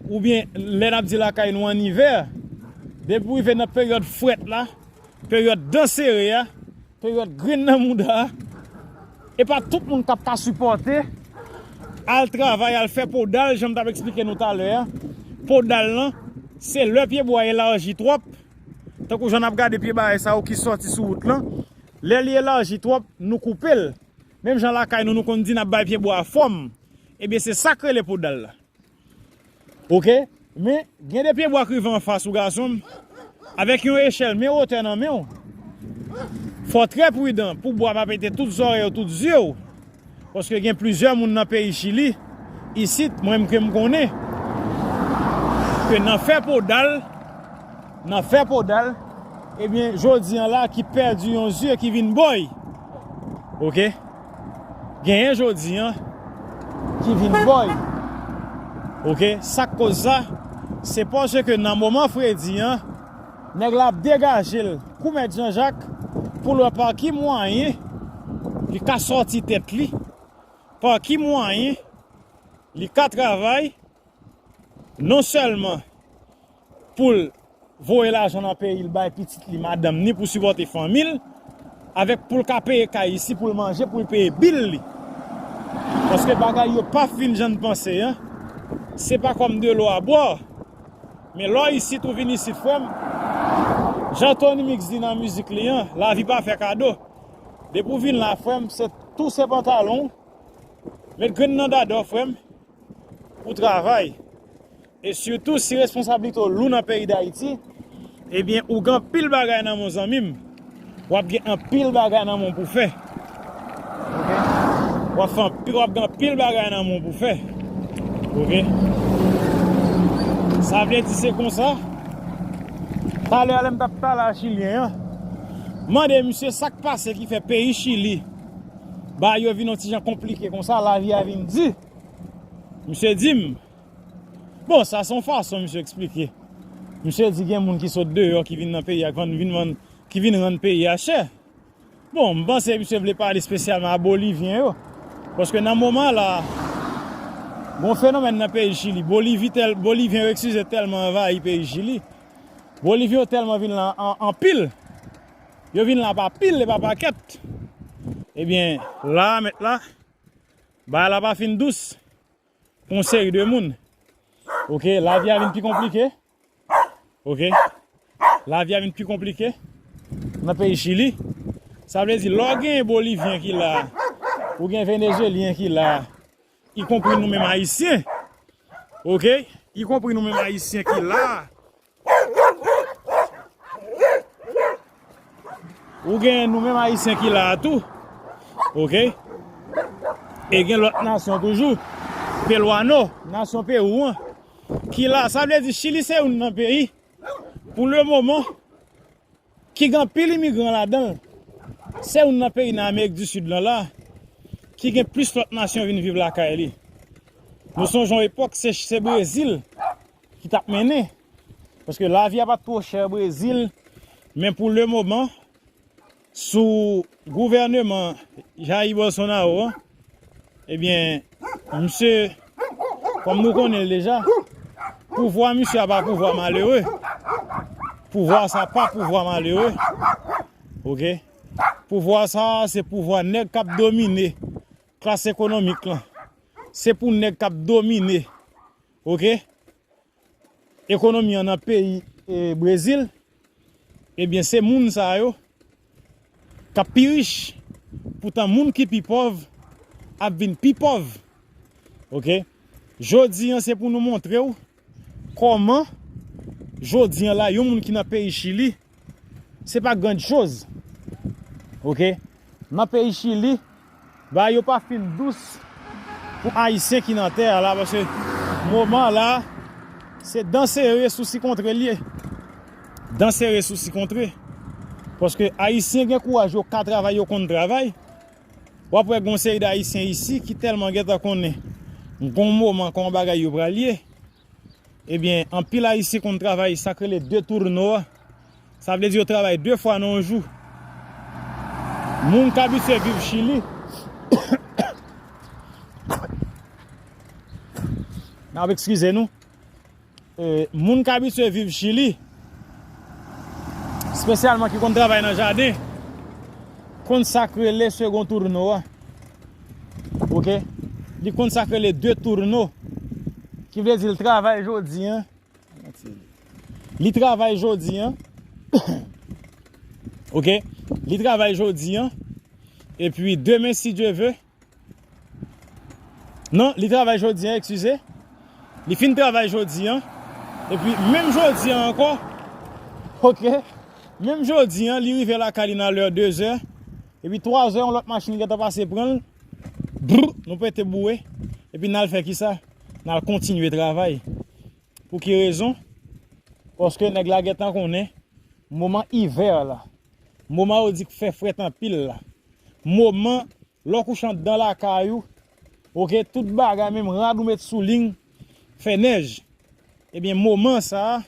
oubyen lè n ap di lakay nou an ivè, depi w rive nan peryòd frèt la, peryòd dan sere a, peryòd grenn nan mouda a, e pa tout moun k ap ka sipòte al travay, al fè podal, jan m t ap eksplike nou talè a. Podal lan, se lè pyebwa elaji twòp, tankou jan n ap gade pye bagay sa yo ki sòti sou wout lan, lè li elaji twòp, nou koupe l. Menm jan lakay nou, nou konn di n ap bay pyebwa a fòm. Ebyen, se sa k rele podal la. Oke? Men, gen de pyebwa k rive anfas ou, gason m, avèk yon echèl men wotè nan men w. Fò w trè pridan pou bwa pa pete tout zòrèy ou, tout zye w. Paske gen plizyè moun nan peyi Chili, isit, mwen menm ke m konnen, ke nan fè podal, nan fè podal, ebyen, jodi an la, ki pèdi yon zye, ki vin bòy. Oke? Genyen jodi an, ki vin bòy. Oke? Sa k koz sa? Se paske nan moman fredi an, nèg la ap degaje l kou mèt Janjak pou l wè pa ki mwayen li ka sòti tèt li, pa ki mwayen li ka travay, non sèlman pou l voye lajan nan peyi l bay pitit li, madanm ni, pou sipòte fanmi l, avèk pou l ka peye kay isi, pou l manje, pou l peye bil li. Paske bagay yo pa fin jan n panse an. Se pa kòm delo a bwè. Men lè w isit, ou vin isit, frè m, jan Tony Mix di nan mizik li an, lavi pa fè kado. Depi w vin la, frè m, se touse pantalon w, met grenn nan dada w, frè m, pou travay. E sitou, si responsablite w lou nan peyi Dayiti, ebyen, ou gen anpil bagay nan men w, zanmi m. W ap gen anpil bagay nan men w pou fè. Oke? W ap fè anpi-, w ap gen anpil bagay nan men w pou fè. Oke? Sa vle di se konsa. Talè a, lè m t ap pale a Chilyen an, mande misye sa k pase ki fè peyi Chili, bagay yo vin yon ti jan konplike konsa, lavi a vin di. Misye di m, bon, sa se yon fason misye eksplike. Misye di gen moun ki sot deyò, ki vin nan peyi a, ki vann, vin vann, ki vin rann peyi a chè. Bon, m panse misye vle pale espesyalman a Bolivyen yo. Paske nan moman la, gon fenomèn nan peyi Chili. Bolivi tèl-, Bolivyen yo, eskize, tèlman anvayi peyi Chili. Bolivyen yo tèlman vin la an, anpil. Yo vin la pa pil e pa pakèt. Ebyen, la, mèt la, bagay la pa fin dous pou yon seri de moun. Oke, lavi a vin pi konplike. Oke? Lavi a vin pi konplike nan peyi Chili. Sa vle di, lè w gen Bolivyen ki la, ou gen Venezyelyen ki la, ikonpri nou menm Ayisyen. Oke? Ikonpri nou menm Ayisyen ki la. Ou gen nou menm Ayisyen ki la a tou. Oke? E gen lòt nasyon toujou. Peruano, nasyon Pewou an, ki la. Sa vle di Chili se youn nan peyi, pou le moman, ki gen anpil imigran ladan l. Se youn nan peyi nan Amerik di Sid lan la, ki gen plis lòt nasyon vin viv lakay li. Nou sonje yon epòk, se, se Brezil ki t ap mennen. Paske lavi a pa t twò chè Brezil, men pou le moman, sou gouvèneman Jair Bolsonaro an, ebyen, misye, kòm nou konnen l deja, pouvwa misye a pa pouvwa malere. Pouvwa sa pa pouvwa malere. Oke? Pouvwa sa, se pouvwa nèg k ap domine klas ekonomik lan. Se pou nèg k ap domine oke, ekonomi an nan peyi, e, Brezil, ebyen, se moun sa yo k ap pi rich. Poutan, moun ki pi pòv ap vin pi pòv. Oke? Jodi an, se pou nou montre w kòman, jodi an la, yon moun ki nan peyi Chili, se pa grand chose. Oke? Nan peyi Chili, bagay yo pa fin dous pou Ayisyen ki nan tè a la, paske moman la, se dan sere sou si kontre l ye. Dan sere sou si kontre. Paske Ayisyen gen kouraj, yo ka travay, yo konn travay. W ap wè gen yon seri d Ayisyen isi ki tèlman gentan konnen gen yon moman kòman bagay yo pral ye. Ebyen, anpil Ayisyen konn travay sa k rele de tourno a. Sa vle di yo travay de fwa nan yon jou. Moun k abitye viv Chili, n ap eskize nou. E, moun k abitye viv Chili, espesyalman ki konn travay nan jaden, konn sa k rele second turno a. Oke? Li konn sa k rele de tourno. Ki vle di l travay jodi an. Li travay jodi an. Oke? Li travay jodi an. Epi demen, si Dye ve, non, li travay jodi an, eskize. Li fin travay jodi an. Epi menm jodi an ankò, oke, menm jodi an, li rive lakay li nan lè dezè. Epi twazè, yon lòt machin gentan pase pran l. Brr, nou pete boure. Epi n al fè kisa? N al kontinye travay. Pou ki rezon? Paske nèg la gentan konnen moman ivè la, moman yo di k fè frèt anpil la, moman lè w kouche anndan lakay ou, oke, tout bagay, menm rad ou met sou li, fè nèj. Ebyen, moman sa a,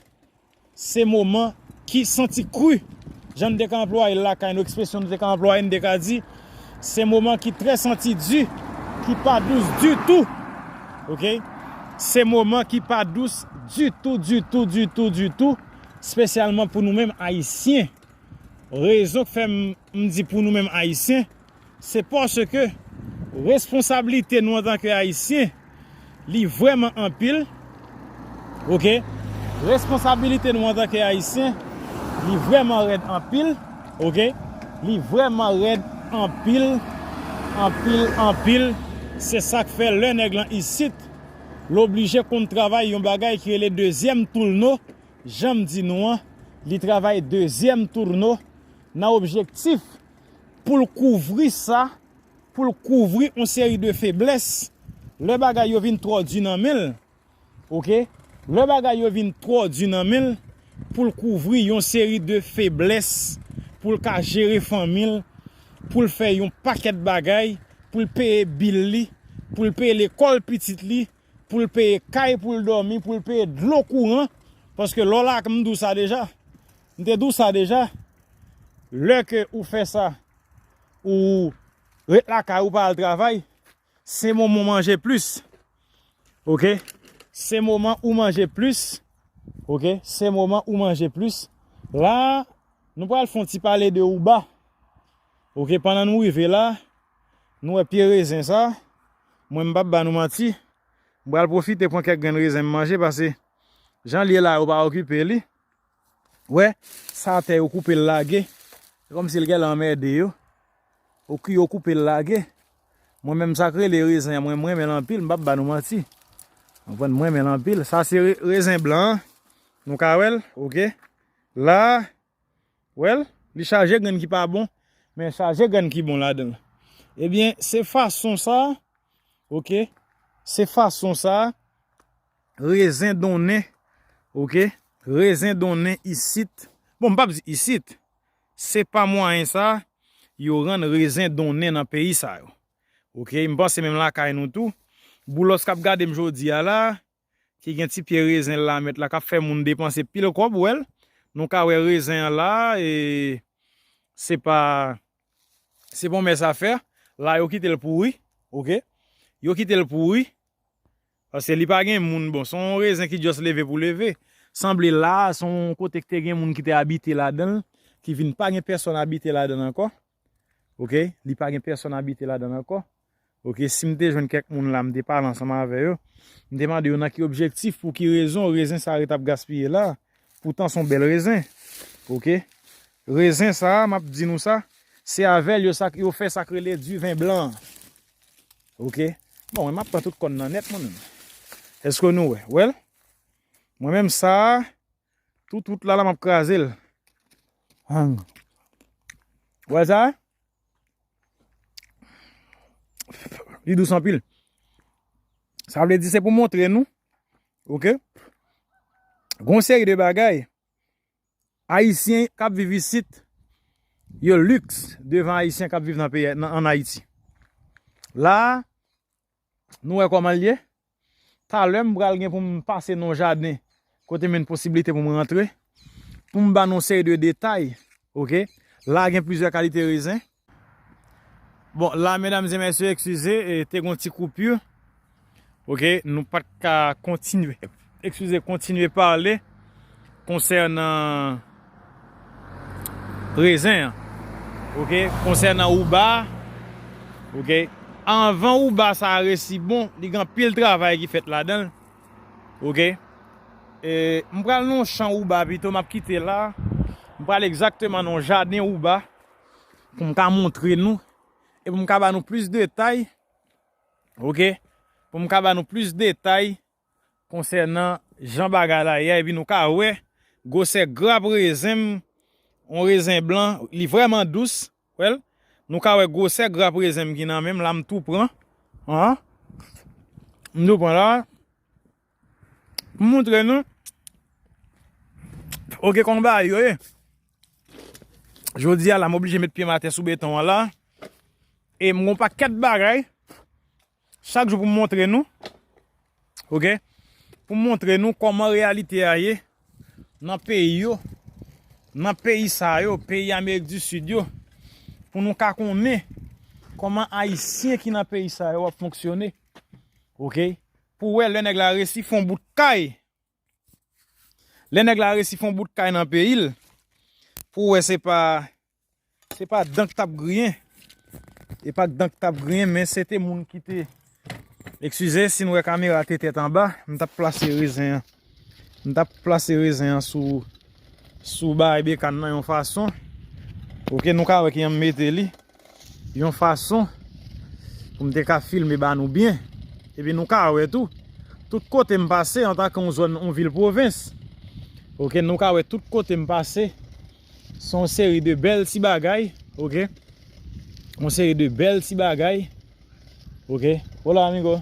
se moman ki santi kri. Jan n te ka anplwaye l lakay nou, ekspresyon nou te ka anplwaye, n te ka di, se moman ki trè santi di, ki pa dous ditou. Oke? Se moman ki pa dous ditou, ditou, ditou, ditou, espesyalman pou nou menm Ayisyen. Rezon k fè m, m di pou nou menm Ayisyen, se paske responsablite nou antanke Ayisyen, li vrèman anpil. Oke? Responsablite nou antanke Ayisyen, li vrèman rèd anpil. Oke? Li vrèman rèd anpil, anpil, anpil. Se sa k fè lè nèg lan isit, l oblije konn travay yon bagay ki rele dezyèm toulno, jan m di nou an, li travay dezyèm toulno nan objektif pou l kouvri sa, pou l kouvri yon seri de feblès. Lè bagay yo vin twò di nan men l, oke? Lè bagay yo vin twò di nan men l, pou l kouvri yon seri de feblès, pou l ka jere fanmi l, pou l fè yon pakèt bagay, pou l peye bil li, pou l peye lekòl pitit li, pou l peye kay pou l dòmi, pou l peye dlo, kouran, paske lè w la, m di w sa deja, m te di w sa deja, lè ke ou fè sa, ou ret lakay ou pa al travay, se moman w manje plis. Oke? Se moman ou manje plis. Oke? Se moman ou manje plis. La, nou pral fè yon ti pale de Uber. Oke, pandan nou rive la, nou wè pye rezen sa. Mwen, m p ap ba nou manti. M pral pwofite pran kèk grenn rezen m manje, paske jan l ye la, yo pa okipe li. Wè, sa atè yo koupe l lage. Se kòmsi l genlè anmède yo. Oke, yo koupe l lage. Mwen menm, sa k rele rezen an, mwen, m renmen l anpil, m p ap ba nou manti. Konprann, m renmen l anpil. Sa se re-, rezen blan an. Nou ka wè l, oke. La, wè l, li chaje grenn ki pa bon, men chaje grenn ki bon ladan l. Ebyen, se fason sa, oke, se fason sa, rezen donnen, oke, rezen donnen isit. Bon, m p ap di isit, se pa mwayen sa, yo rann rezen donnen nan peyi sa yo. Oke, m panse menm lakay nou tou. Boulos k ap gade m jodi a la, ki gen ti pye rezen l la, mèt la, k ap fè moun depanse pil kòb, wè l. Nou ka wè rezen an la, e se pa, se pa yon mès afè. La, yo kite l pouri, oke? Yo kite l pouri, paske li pa gen moun, bon, se yon rezen ki just leve pou leve. Sanble la, se yon kote ki te gen moun ki te abite ladan l, ki vin pa gen pèsòn abite ladan l ankò. Oke? Li pa gen pèsòn abite ladan l ankò. Oke, si m te jwenn kèk moun la, m te pale ansanm avè yo, m te mande yo nan ki objektif, pou ki rezon rezen sa yo t ap gaspiye la. Poutan se yon bèl rezen. Oke? Rezen sa a, m ap di nou sa, se avè l yo sa, yo fè sa k rele diven blan an. Oke? Bon, mwen m ap pran tout kòn nan nèt, mwen menm. Èske nou wè? Well, mwen menm sa a, tout wout la, la m ap kraze l. Hang. Wè sa? Li dous anpil. Sa vle di se pou montre nou, oke? Gon seri de bagay Ayisyen k ap viv isit, yo liks devan Ayisyen k ap viv nan peyi, nan, ann Ayiti. La a, nou wè kòman l ye? Talè, m pral gen pou m pase nan yon jaden kote m jwenn posiblite pou m rantre, pou m ba nou yon seri de detay, oke? La a gen plizyè kalite rezen. Bon, la, medam e mesye, eskize, e, te gon ti koupi. Oke, nou pa t ka kontinye, eskize, kontinye pale konsènan rezen an. Oke, konsènan ouba. Oke, anvan ouba sa a resi bon, li gen anpil travay ki fèt ladan l. Oke, e, m pral nan yon chan ouba pito, m ap kite la. M pral egzakteman nan yon jaden ouba pou m ka montre nou e pou m ka ba nou plis detay. Oke? Pou m ka ba nou plis detay konsènan jan bagay la ye a, epi nou ka wè gwosè grap rezen m, yon rezen blan, li vrèman dous. Well, nou ka wè gwosè grap rezen m ki nan men m la, m tou pran. An? M tou pran la. M montre nou. Oke, kòman bagay yo ye. Jodi a la, m oblije met pye m atè sou beton an la. E m gon pakèt bagay. Chak jou pou m montre nou. Oke? Pou m montre nou kòman reyalite a ye nan peyi yo. Nan peyi sa yo, peyi Amerik di Sid yo. Pou nou ka konnen kòman Ayisyen ki nan peyi sa yo ap fonksyone. Oke? Pou wè lè nèg la resi fè yon bout kay. Lè nèg la resi fè yon bout kay nan peyi l, pou wè se pa, se pa dan k t ap griyen. E pa dan k t ap griyen, men se te moun ki te, eskize, si n wè kamera te tèt anba, m t ap plase rezen an. M t ap plase rezen an sou, sou bay bekàn nan yon fason. Oke, nou ka wè kijan m mete li. Yon fason pou m te ka filme ba nou byen. Epi nou ka wè tou, tout kote m pase, antanke yon zòn, yon vil pwovens, oke, nou ka wè tout kote m pase, se yon seri de bèl ti bagay, oke, yon seri de bèl ti bagay, oke, hola amigo,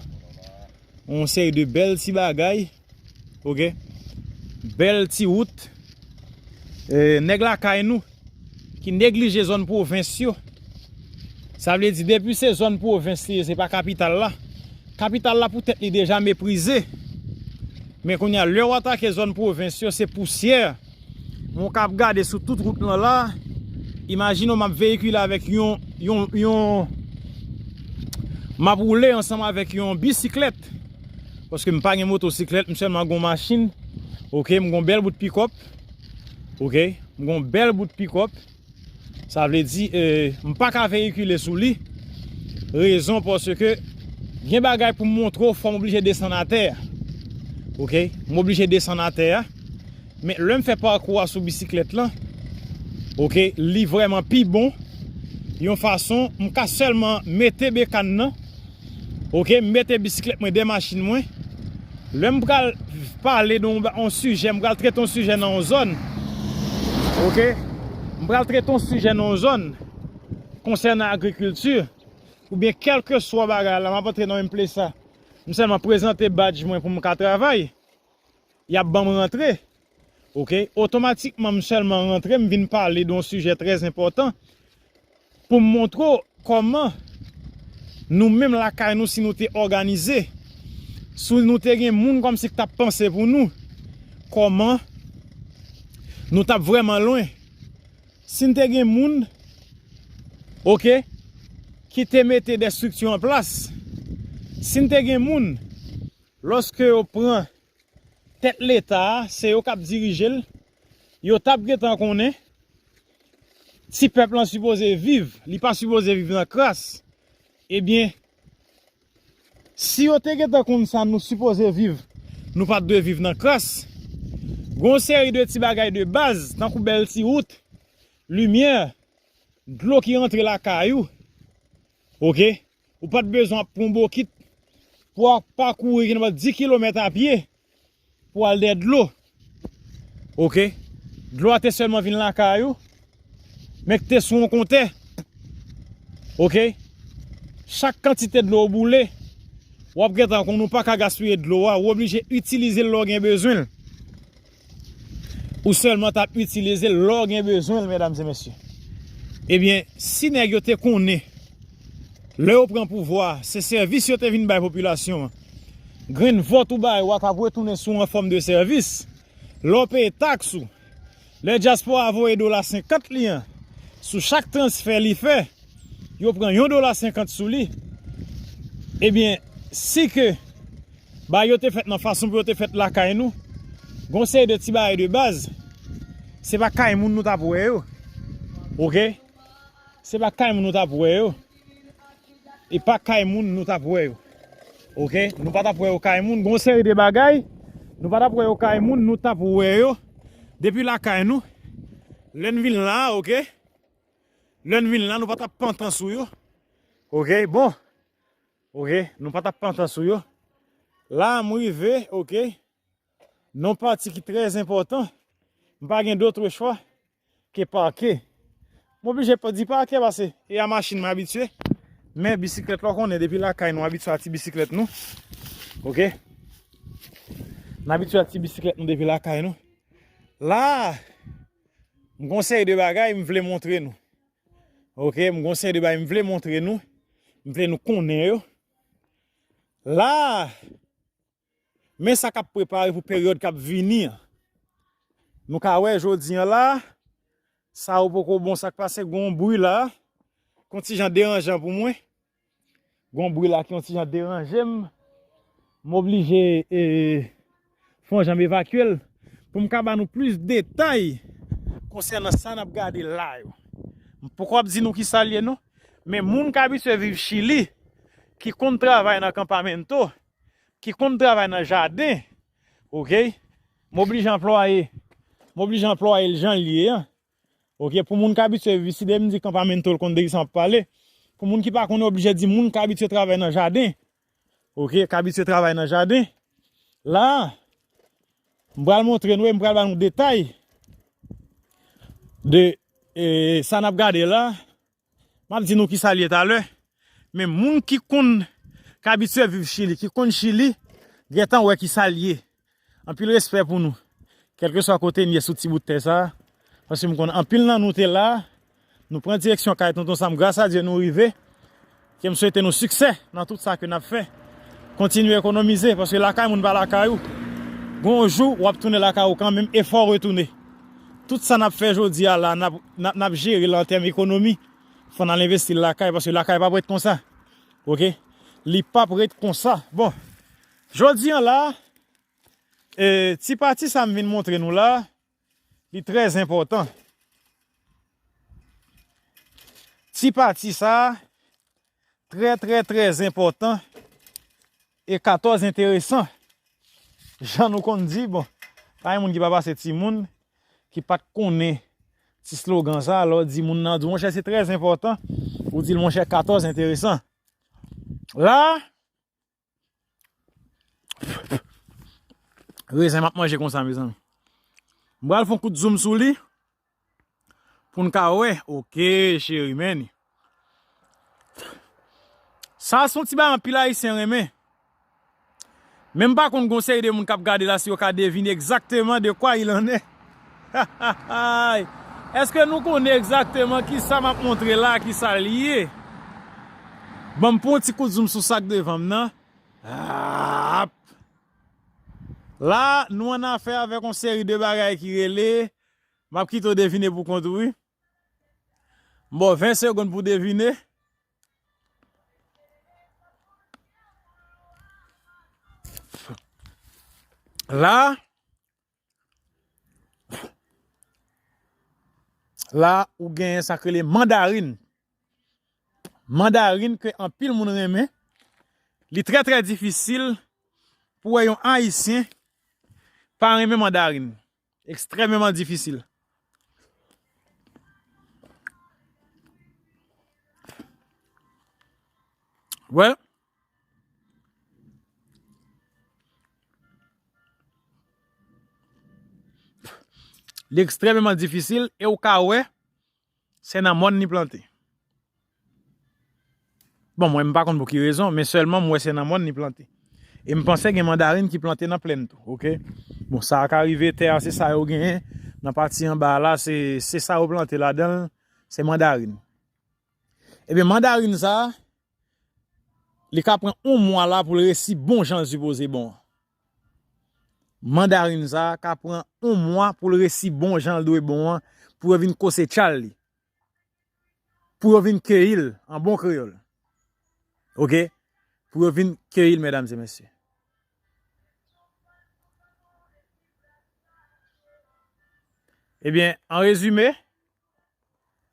yon seri de bèl ti bagay, oke, bèl ti wout, e, nèg lakay nou ki neglije zòn pwovens yo. Sa vle di, depi se zòn pwovens li ye, se pa kapital la. Kapital la poutèt li deja meprize. Men kounye a, lè w atake zòn pwovens yo, se pousyè. Mwen ka ap gade sou tout wout lan la, imajine w m ap veyikile avèk yon, yon, yon, m ap woule ansanm avèk yon bisiklèt. Paske m pa gen motosiklèt, m sèlman gon machin. Oke, m gon bèl bout pikòp. Oke, m gon bèl bout pikòp. Sa vle di, e, m pa ka veyikile sou li. Rezon paske gen bagay pou m montre w, fò m oblije desann atè. Oke, m oblije desann atè a. Men lè m fè pakou a sou bisiklèt lan, oke, li vrèman pi bon. Yon fason, m ka sèlman mete bekàn nan, oke, m mete bisiklèt mwen dèyè machin mwen. Lè m pral pale de yon ba-, yon sijè, m pral trete yon sijè nan yon zòn. Oke? M pral trete yon sijè nan yon zòn konsènan agrikilti, oubyen kèlkeswa bagay la, m ap antre nan yon M P S A. M sèlman prezante badj mwen pou m ka travay. Y ap ban m rantre. Oke? Otomatikman, m sèlman rantre, m vin pale de yon sijè trè enpòtan pou m montre w kòman nou menm lakay nou, si nou te òganize, si nou te gen moun kòmsi k t ap panse pou nou, kòman nou t ap vrèman lwen. Si n te gen moun, oke, ki te mete de estrikti an plas, si n te gen moun, lòske yo pran tèt Leta a, se yo k ap dirije l, yo t ap gentan konnen ti pèp lan sipoze viv, li pa sipoze viv nan kras. Ebyen, Si yo te gentan konn sa nou sipoze viv, nou pa t dwe viv nan kras. Gon seri de ti bagay de baz, tankou bèl ti wout, limyè, dlo ki rantre lakay ou. Oke? Ou pa t bezwen ap pran bokit pou w ap pakouri ki nan dis kilomèt a pye pou al dèyè dlo. Oke? Dlo a te sèlman vin lakay ou, men k te sou yon kontè. Oke? Chak kantite dlo ou boule, w ap gentan konn ou pa ka gaspiye dlo a, ou oblije itilize l lè w gen bezwen l. Ou sèlman t ap itilize l lè w gen bezwen l, medam e mesye. Ebyen, si nèg yo te konnen, lè yo pran pouvwa a, se sèvis yo te vin bay popilasyon an. Grenn vòt ou bay yo a t ap retounen sou an fòm de sèvis. Lè w peye taks ou, lè dyaspora a voye dola senkant li an, sou chak transfè li fè, yo pran yon dola senkant sou li. Ebyen, si ke bagay yo te fèt nan fason pou yo te fèt lakay nou, gon seri de ti bagay de baz, se pa kay moun nou t ap wè yo. Oke? Se pa kay moun nou t ap wè yo. E pa kay moun nou t ap wè yo. Oke? Nou pa t ap wè yo kay moun. Gon seri de bagay, nou pa t ap wè yo kay moun, nou t ap wè yo depi lakay nou. Lè n vin la, oke? Lè n vin la, nou pa t ap pantan sou yo. Oke? Bon. Oke? Nou pa t ap pantan sou yo. La, m rive, oke? Nan yon pati ki trè enpòtan, m pa gen dòt chwa ke pake. M oblije pa di pake paske e a machin m abitye. Men bisiklèt la, w konnen, depi lakay nou abitye a ti bisiklèt nou. Oke? N abitye a ti bisiklèt nou depi lakay nou. La, m gon seri de bagay m vle montre nou. Oke, m gon seri de bagay m vle montre nou. M vle nou konnen yo. La, men sa k ap prepare pou peryòd k ap vini an. Nou ka wè jodi an la, sa yo poko bon, sa k pase, gon bri la, ki yon ti jan deranjan pou mwen. Gon bri la ki yon ti jan deranje m. M oblije, e, fè yon jan m evakye l pou m ka ba nou plis detay konsènan sa n ap gade la yo. M poko ap di nou ki sa l ye non, men moun k abitye viv Chili, ki konn travay nan kanpamento, ki konn travay nan jaden, oke? M oblije anplwaye, m oblije anplwaye l jan l ye an. Oke, pou moun k abitye viv, si de m di kanpamento, l konn de kisa m ap pale. Pou moun ki pa konnen, oblije di moun k abitye travay nan jaden. Oke, k abitye travay nan jaden. La, m pral montre nou e m pral ba nou detay de, e, sa n ap gade la. M ap di nou kisa l ye talè. Men moun ki konn, k abitye viv Chili, ki konn Chili, gentan wè kisa l ye. Anpil respè pou nou. Kèlkeswa kote n ye sou ti bout tè sa a, paske m konnen anpil nan nou te la, nou pran direksyon kay Tonton Sam, gras a Dye nou rive. Ke m swete nou siksè nan tout sa ke n ap fè. Kontinye ekonomize, paske lakay moun pa lakay ou. Gon jou, w ap tounen lakay ou kanmenm, e fò w retounen. Tout sa n ap fè jodi a la, n ap, n ap, n ap jere l an tèm ekonomi. Fò n al envesti l lakay, paske lakay p ap ret konsa. Oke? Li p ap ret konsa. Bon, jodi an la, e, ti pati sa m vin montre nou la, li trè enpòtan. Ti pati sa, trè, trè, trè enpòtan e katòz enteresan. Jan nou konn di, bon, pa gen moun ki pa pase timoun, ki pa t konnen ti slogan sa, lè w di moun nan, di, monchè, se trè enpòtan, ou di l, monchè, katòz enteresan. La, rezen m ap manje konsa, mezanmi. M pral fè yon kout zoom sou li. Pou n ka wè. Oke, cheri, men. Sa se yon ti bagay anpil Ayisyen renmen. Men m pa konn gon seri de moun k ap gade la si yo ka devine egzakteman de quoi il en est. Èske nou konnen egzakteman kisa m ap montre la, kisa l ye? Ban m pran yon ti kout zoom sou sa k devan m nan. Ap! La, nou annafè avèk yon seri de bagay ki rele, m ap kite w devine pou kont ou, wi. M ba w ven segonn pou w devine. La, la, ou genyen sa k rele mandarin. Mandarin ke anpil moun renmen. Li trè, trè difisil pou wè yon Ayisyen pa renmen mandarin. Ekstrèmeman difisil. Wè. Li ekstrèmeman difisil e w ka wè se nan mòn li plante. Bon, mwen, m pa konn pou ki rezon, men sèlman m wè se nan mòn li plante. E m panse gen mandarin ki plante nan plèn tou, oke? Bon, sa a ka rive, tè a se sa yo genyen. Nan pati anba a la, se, se sa yo plante ladan l, se mandarin. Ebyen, mandarin sa a, li ka pran yon mwa la pou l resi bon jan l sipoze bon an. Mandarin sa a ka pran yon mwa pou l resi bon jan l dwe bon an, pou yo vin kosechal li. Pou yo vin keyi l an bon kreyòl. Oke? Pou yo vin keyi l, medam e mesye. Ebyen, an rezime,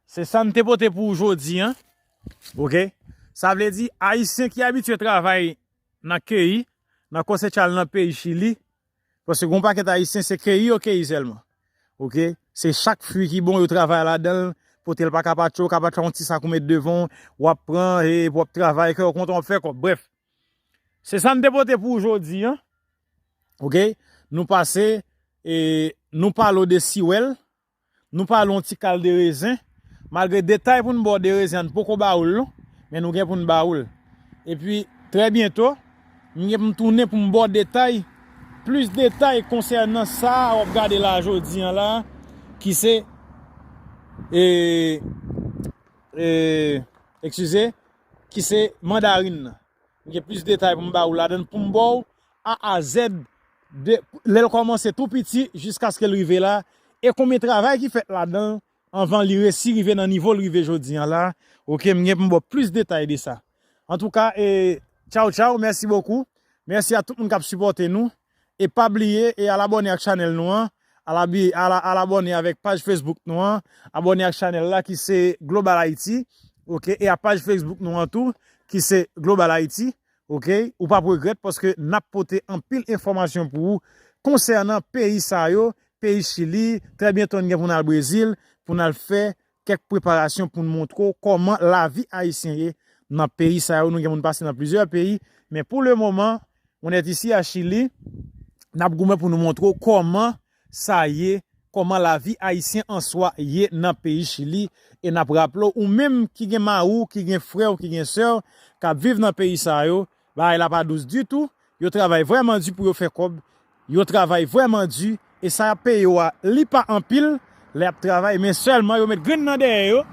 se sa n te pote pou w jodi an. Oke? Sa vle di, Ayisyen ki abitye travay nan keyi, nan kosechal nan peyi Chili, paske gen yon pakèt Ayisyen, se keyi yo keyi sèlman. Oke? Se chak fwi ki bon, yo travay ladan l, pote l pa kapacho, kapacho yon ti sak ou met devan w, w ap pran, e w ap travay, kè w kontan, w ap fè kòb. Brèf, se sa n te pote pou w jodi an. Oke? Nou pase, e nou pale w de siwèl, nou pale w yon ti kal de rezen. Malgre detay pou n ba w de rezen an, n poko ba w l non, men nou gen pou n ba w l. Epi, trè byento, m gen pou m tounen pou m ba w detay, plis detay konsènan sa w ap gade la jodi an la, ki se, e, e, eskize, ki se mandarin nan. M gen plis detay pou m ba w ladan l, pou m ba w A a Z, de lè l kòmanse tou piti jiskaske l rive la, e konbyen travay ki fèt ladan l anvan li resi rive nan nivo l rive jodi an la. Oke, m gen pou m ba w plis detay de sa. Antouka, e, tchaw, tchaw, mèsi bokou. Mèsi a tout moun k ap sipòte nou. E pa bliye, e al abòne ak chanèl nou an. Al abi-, al, al abòne avèk paj Facebook nou an. Abòne ak chanèl la ki se Global Haiti. Oke, e a paj Facebook nou an tou, ki se Global Haiti. Oke, ou p ap regrèt paske n ap pote anpil enfòmasyon pou ou konsènan peyi sa yo, peyi Chili, trè byento n gen pou n al Brezil, pou n al fè kèk preparasyon pou n montre w kòman lavi ayisyen ye nan peyi sa yo. Nou gen pou n pase nan plizyè peyi, men pou le moman, on est ici à Chili, n ap goumen pou nou montre w kòman sa ye, kòman lavi ayisyen an swa ye nan peyi Chili, e n ap raple w, ou menm ki gen mari w, ki gen frè w, ki gen sè w, k ap viv nan peyi sa yo, bagay la pa dous ditou, yo travay vrèman di pou yo fè kòb, yo travay vrèman di, e sa y ap peye yo a, li pa anpil, lè y ap travay, men sèlman yo met grenn nan dèyè yo,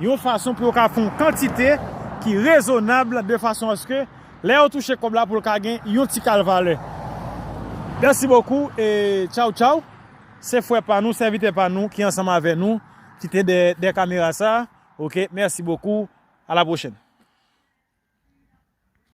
yon fason pou yo ka fè yon kantite ki rezonab, de fason aske lè yo touche kòb la pou l ka gen yon ti kal valè. Mèsi bokou e tchaw, tchaw. Se frè pa nou, sèvitè pa nou ki ansanm avè nou, ki te dèyè, dèyè kamera sa. Oke, mèsi bokou. A la pwochèn.